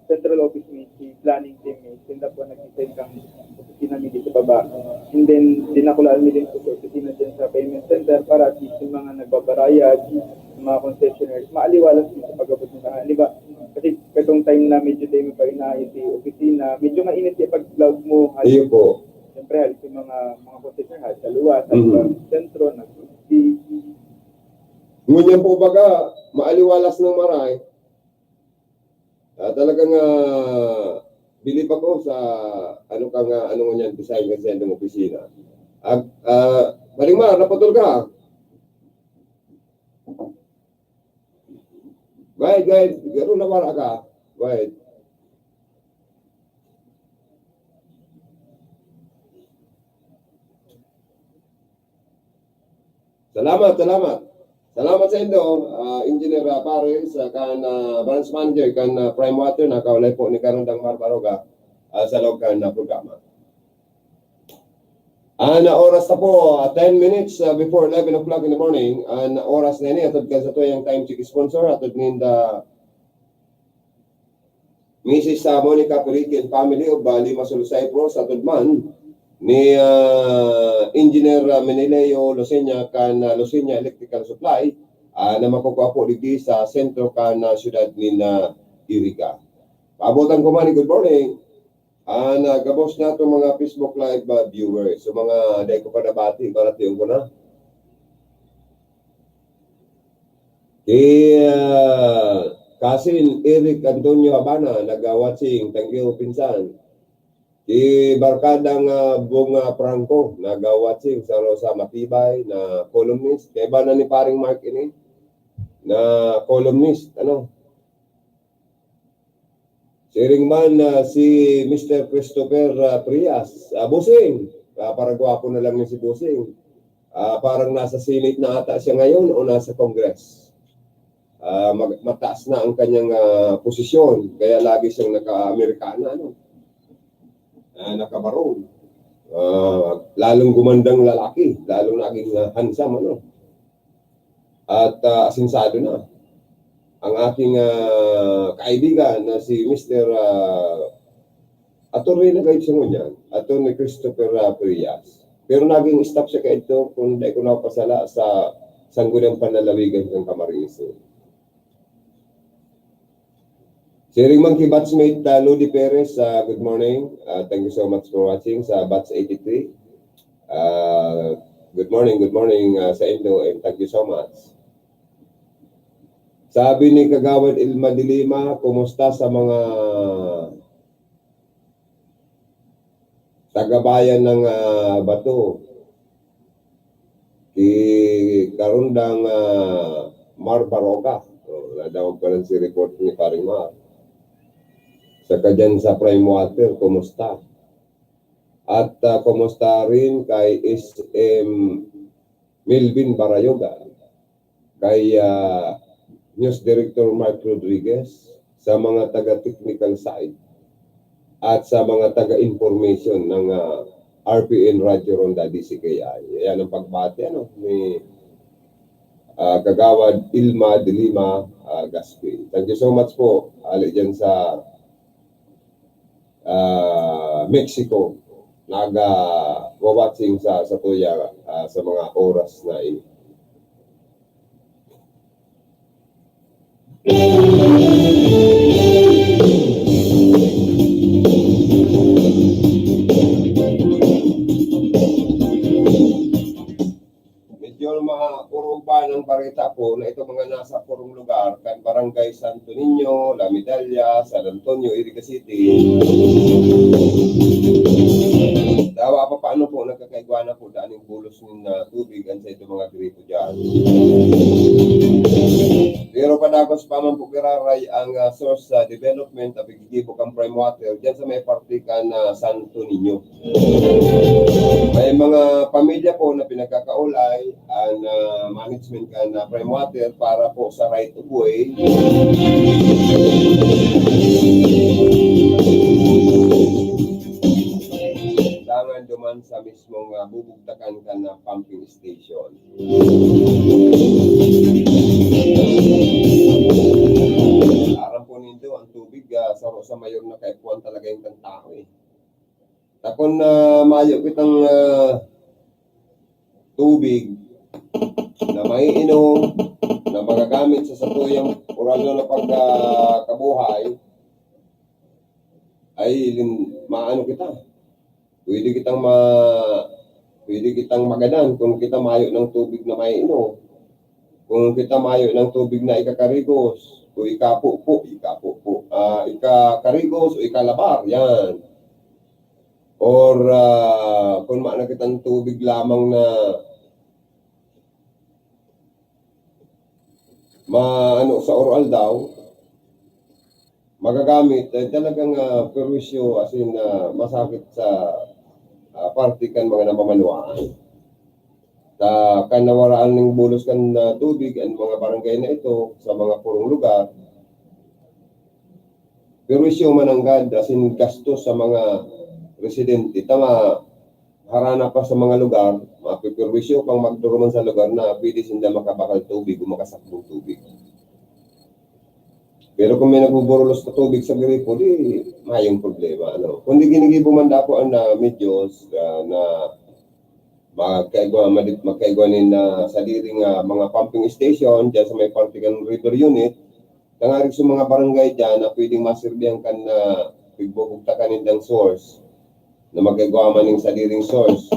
central office ni si planning team ni, sinda po nag-design kang opisina mi dito baba. And then, dinakulaan mi din po sa opisina dyan sa payment center para at least yung mga nagbabarayad, yung mga concessionaires, maaliwalas din sa pag-abot ng tanghali. Di ba? Kasi katong time na medyo tayo pa inaayos si opisina, medyo mainit yung pag-vlog mo. Iyo po. Siyempre, halos yung mga, mga concessionaire, halos sa luwas, halos Mhm. sa sentro, nag-, di, Ngunyan po baga, maaliwalas ng maray. Ah, talagang, ah, bilib ako sa ano ka nga, ano ngunyan design ng sendong opisina. Ag, ah, Maring Mar, naputol ka. Go ahead, go ahead. Garo na wala ka. Go ahead. Salamat, salamat. Salamat sa indo, ah, Engineer, ah, Pares, ah, kan, ah, branch manager kan, ah, Prime Water, na kaulay po ni Karondang Mar Baroga, ah, sa loob kan, ah, programa. An oras na po, ah, ten minutes, ah, before eleven o'clock in the morning. An oras na ini, atod kan satuyang time check sponsor, atod ninda Missus, ah, Monica Pirikin family of, ah, Limassol, Cyprus, atod man ni, ah, Engineer, ah, Meneleo Lucena kan, ah, Lucena Electrical Supply, ah, na makukua po digdi sa sentro kan, ah, siyudad nin, ah, Iriga. Paabotan ko man, good morning. Ah, nagabos na itong mga Facebook Live, ah, viewers. So, mga dai ko pa nabati, baratiyon ko na. Ki, ah, Kasin Eric Antonio Habana, naga-watching. Thank you, pinsan. Ki Barkadang, ah, Bunga Franco, naga-watching. Sa Rosa Matibay na columnist. Kaiba na ni Paring Mark ini, na columnist, ano? Siring man, ah, si Mister Christopher, ah, Frias. Ah, Bossing, ah, parang gwapo na lang yun si Bossing. Ah, parang nasa Senate na ata siya ngayon o nasa Congress. Ah, mag-, mataas na ang kanyang, ah, posisyon, kaya lagi siyang naka-Amerikana, ano? Ah, naka-barong. Ah, lalong gumandang lalaki, lalong naging, ah, handsome, ano? At, ah, asensado na ang aking, ah, kaibigan na si Mister, ah, Attorney na kayo siya ngunyan, Attorney Christopher, ah, Frias. Pero naging staff siya kaidto, kung dai ko napasala, sa Sangguniang Panlalawigan kan Camarines Sur. Siring man ki batchmate, ah, Lodi Perez, ah, good morning. Ah, thank you so much for watching sa batch eighty-three. Ah, good morning, good morning, ah, sa indo, and thank you so much. Sabi ni Kagawad Ilma de Lima, kumusta sa mga taga-bayan ng, ah, Bato? Ki Karundang, ah, Mar Baroga. Oh, nadawag pa lang si report ni Paring Mar. Saka dyan sa Prime Water, kumusta? At, ah, kumusta rin kay S M Melvin Barayoga, kay, ah, News Director Mark Rodriguez, sa mga taga-technical side, at sa mga taga-information ng, ah, R P N Radyo Ronda D C K I. Ayan ang pagbati, ano, ni, ah, Kagawad Ilma de Lima, ah, Gaspi. Thank you so much po. Ali dyan sa, ah, Mexico, naga-watching sa, sa tuya, ah, sa mga oras na ini. Medyo maurog pa ng barita ko na itong mga nasa purong lugar, kan Barangay Santo Niño, La Medalla, San Antonio, Iriga City. Dawa pa paano po, nagkakaigwa na po daan yung bulos ng, ah, tubig, ang sa itong mga gripo dyan. Pero padagos pa man po giraray ang, ah, source sa development, apiggigibo kang Prime Water, dyan sa may parte kan, ah, Santo Niño. May mga pamilya po na pinagkakaulay ang, ah, management kan, ah, Prime Water para po sa right of way. Kailangan duman sa mismong, ah, bubugtakan kan, ah, pumping station. Aram po nindo, ang tubig, ah, saro sa mayor na kaipuhan talaga yung kan tao, eh. Takon na mayo kitang, ah, tubig na maiinom, na magagamit sa satuyang oral na pag, ah, kabuhay, ay lin-, maano kita. Pwede kitang ma-, pwede kitang magadan kung kita mayo ng tubig na maiinom. Kung kita mayo ng tubig na ikakarigos o ikapupo, ikapupo, ah, ikakarigos o ikalabar, yan. Or, ah, kung mayo na kitang tubig lamang na maano sa oro-aldaw, magagamit, eh, talagang, ah, perwisyo, as in, ah, masakit sa, ah, parte kan mga namamanuaan. Ta, kan nawaraan ning bulos kan, ah, tubig, ang mga barangay na ito, sa mga purong lugar, perwisyo mananggad, as in, gastos sa mga residente. Tama, harana pa sa mga lugar, mapiperwisyo pang magduruman sa lugar na pwede sinda makabakal tubig o makasakbong tubig. Pero kung may nagbuburulos na tubig sa gripo, di mayong problema, ano. Kundi ginigibo man dapo ang, ah, medyos, ah, na magkaigwa, madi-, magkaigwa nin, ah, sadiring, ah, mga pumping station dyan sa may parte kan river unit, tangarig sa mga barangay dyan na pwedeng masirbihan kan, ah, pigbubugtakan nindang source, na magkaigwa man ning sadiring source.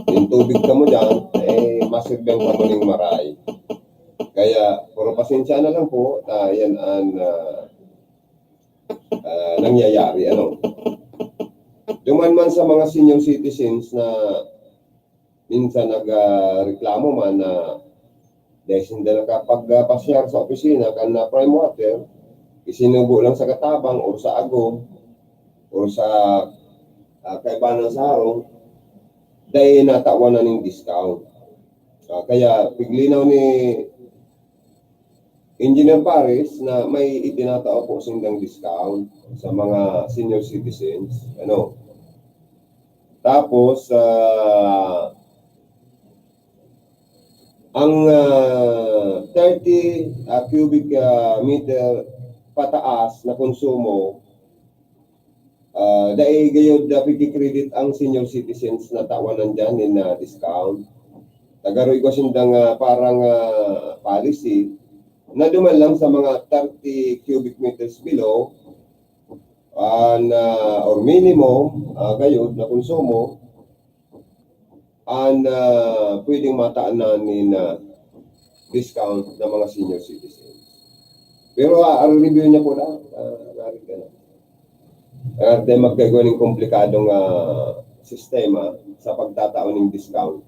Yung tubig kamo dyan, eh, masirbihan kamo ning maray. Kaya, puro pasensya na lang po, ah, yan ang, ah, ah, nangyayari, ano. Duman man sa mga senior citizens na minsan nagreklamo man na dahil sinda nakapagpasyar sa opisina kan na Prime Water, isinugo lang sa katabang or sa agom or sa, ah, kaibanan sa harong, dahil natawan na ning discount. Ah, kaya piglinaw ni Engineer Paris na may itinatao po sindang discount sa mga senior citizens. Ano? Tapos, ah, ang, ah, thirty, ah, cubic, ah, meter pataas na konsumo, Ah, dai gayod na pigki-credit ang senior citizens na tawanan diyan nin, ah, discount. Tagaruygo sindang, ah, parang, ah, policy na duman lang sa mga thirty cubic meters below, ah, na, or minimum, ah, gayod na konsumo, an, ah, pwedeng mataan na nin, ah, discount na mga senior citizens. Pero, ah, ang review niya po na, ah, narin ka na. Ah, di magkaigwa ning komplikadong, ah, sistema sa pagtatao ning discount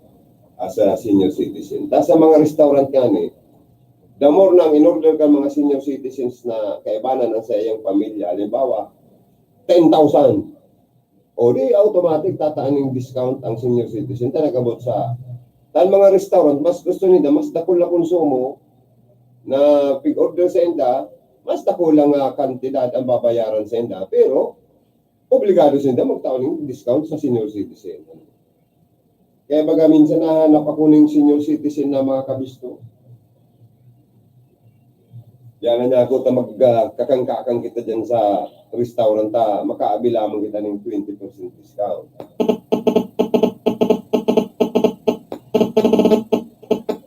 as a senior citizen. Ta sa mga restaurant nga ni, the more na ang in-order kan mga senior citizens na kaibanan ang sa iyang pamilya, halimbawa, ten thousand, o di automatic tataan ning discount ang senior citizen ta nag-abot sa, tan mga restaurant, mas gusto ninda, mas dakul na konsumo na pig-order sa inda, mas dakul lang nga kantidad ang babayaran sa inda, pero obligado sinda magtao ning discount sa senior citizen. Kaya baga minsan nahanap ako ning senior citizen na mga kabisto. Yan na niya ako ta mag, ah, kakang-kakang kita dyan sa restaurant ta, makaabi lamang kita ning twenty percent discount.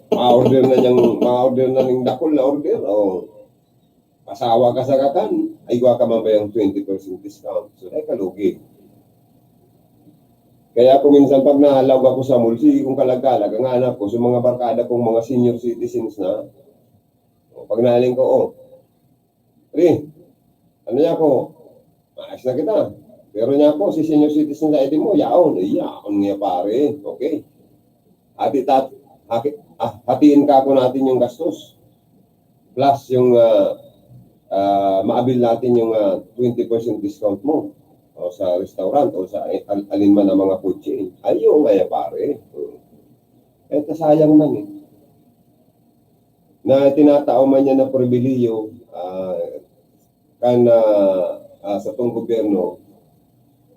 Ma-order na niyang, ma-order na ning dakul na order, o pasawa ka sa kakan, ay igwa ka man bayang twenty percent discount. So, dai ka lugi. Kaya ako minsan pag nahalaw ako sa mall, sige kong kalag-kalag, ang hanap ko, sa mga barkada kong mga senior citizens na, o, pag naling ko, "O, pre, ano niya ako? Maayos na kita. Pero niya ako, si senior citizen sa edi mo, yaon." Eh, yaon nga, pare. Okay. Hati tat-, haki-, ah, hatiin ka ako natin yung gastos. Plus yung, ah, ah, maabil natin yung, ah, twenty percent discount mo. O sa restaurant, o sa al-, alin man ang mga food chain. Ay, yung nga, pare. Hmm. Eh, kasayang man eh. Na tinatao man niya na pribilihiyo, ah, kan, ah, ah, satong gobyerno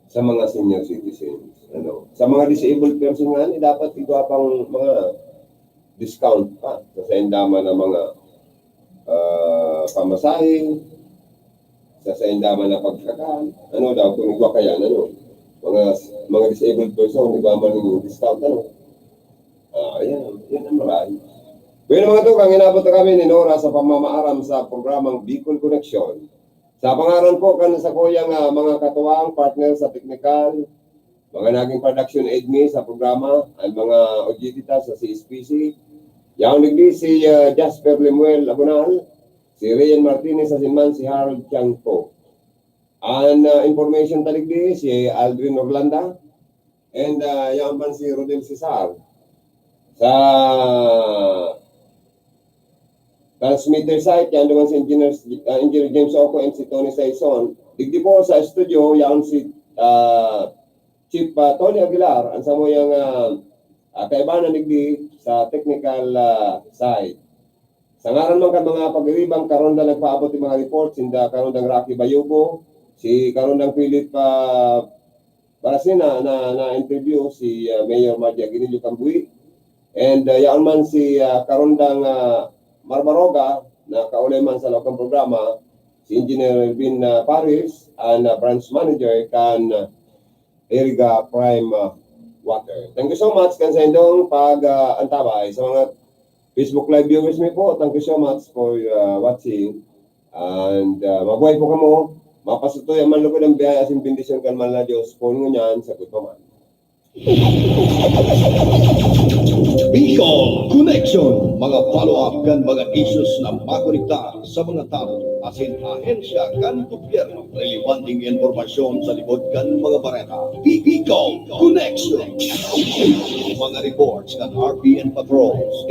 sa mga senior citizens. Ano? Sa mga disabled person nga ni, dapat igwa pang mga discount pa sa saindama na mga, ah, pamasahe, sa saindama na pagkakan. Ano daw, kung igwa kaya, ano? Mga, mga disabled person, igwa man yung discount, ano? Ah, yan, yan ang marahay. Bueno, mga tugang, inabot na kami nin oras sa pamamaaram sa programang Bicol Connection. Sa pangaran po kan sakuyang, ah, mga katuwang, partner sa teknikal, mga naging production aid mi sa programa, ang mga O G T ta sa C S P C, yaon digdi si, ah, Jasper Lemuel Abonal, si Rian Martinez, asin man si Harold Tiangco. An, ah, information ta digdi, si Aldrin Orlanda, and, ah, yaon man si Rodel Cesar. Sa transmitter site, yaon naman si Engineer, ah, Engineer James Oco and si Tony Saison. Digdi po sa studio, yaon si, ah, Chief, ah, Tony Aguilar, ang samuyang, ah, ah, kaibanan digdi sa technical, ah, side. Sa ngaran man kan mga pag-iribang, karon na nagpaabot yung mga report, sinda karon dang Rocky Bayubo, si karon dang Philip, ah, Barasina na, na-interview si, ah, Mayor Margie Aguinaldo Cambuy. And, ah, yaon man si, ah, karon dang, ah, Marmaroga na kaulay man sa laog kan programa, si Engineer Elvin, ah, Paris, an, ah, branch manager kan, ah, Irga Prime, ah, Water. Thank you so much kan sa indong pag, ah, antabay. Sa mga Facebook Live viewers mi po, thank you so much for, ah, watching. And, ah, mabuhay po kamo. Mapasutoy man lugod ang biyaya asin bendisyon kan Mahal na Diyos, poon ngunyan, sagkod pa man. Bicol Connection, mga follow-up kan mga issues na makonektar sa mga tawo asin ahensya kan gobyerno. Relevanteng impormasyon sa likod kan mga bareta. Bi-, Bicol Connection. Mga reports kan R P N patrols,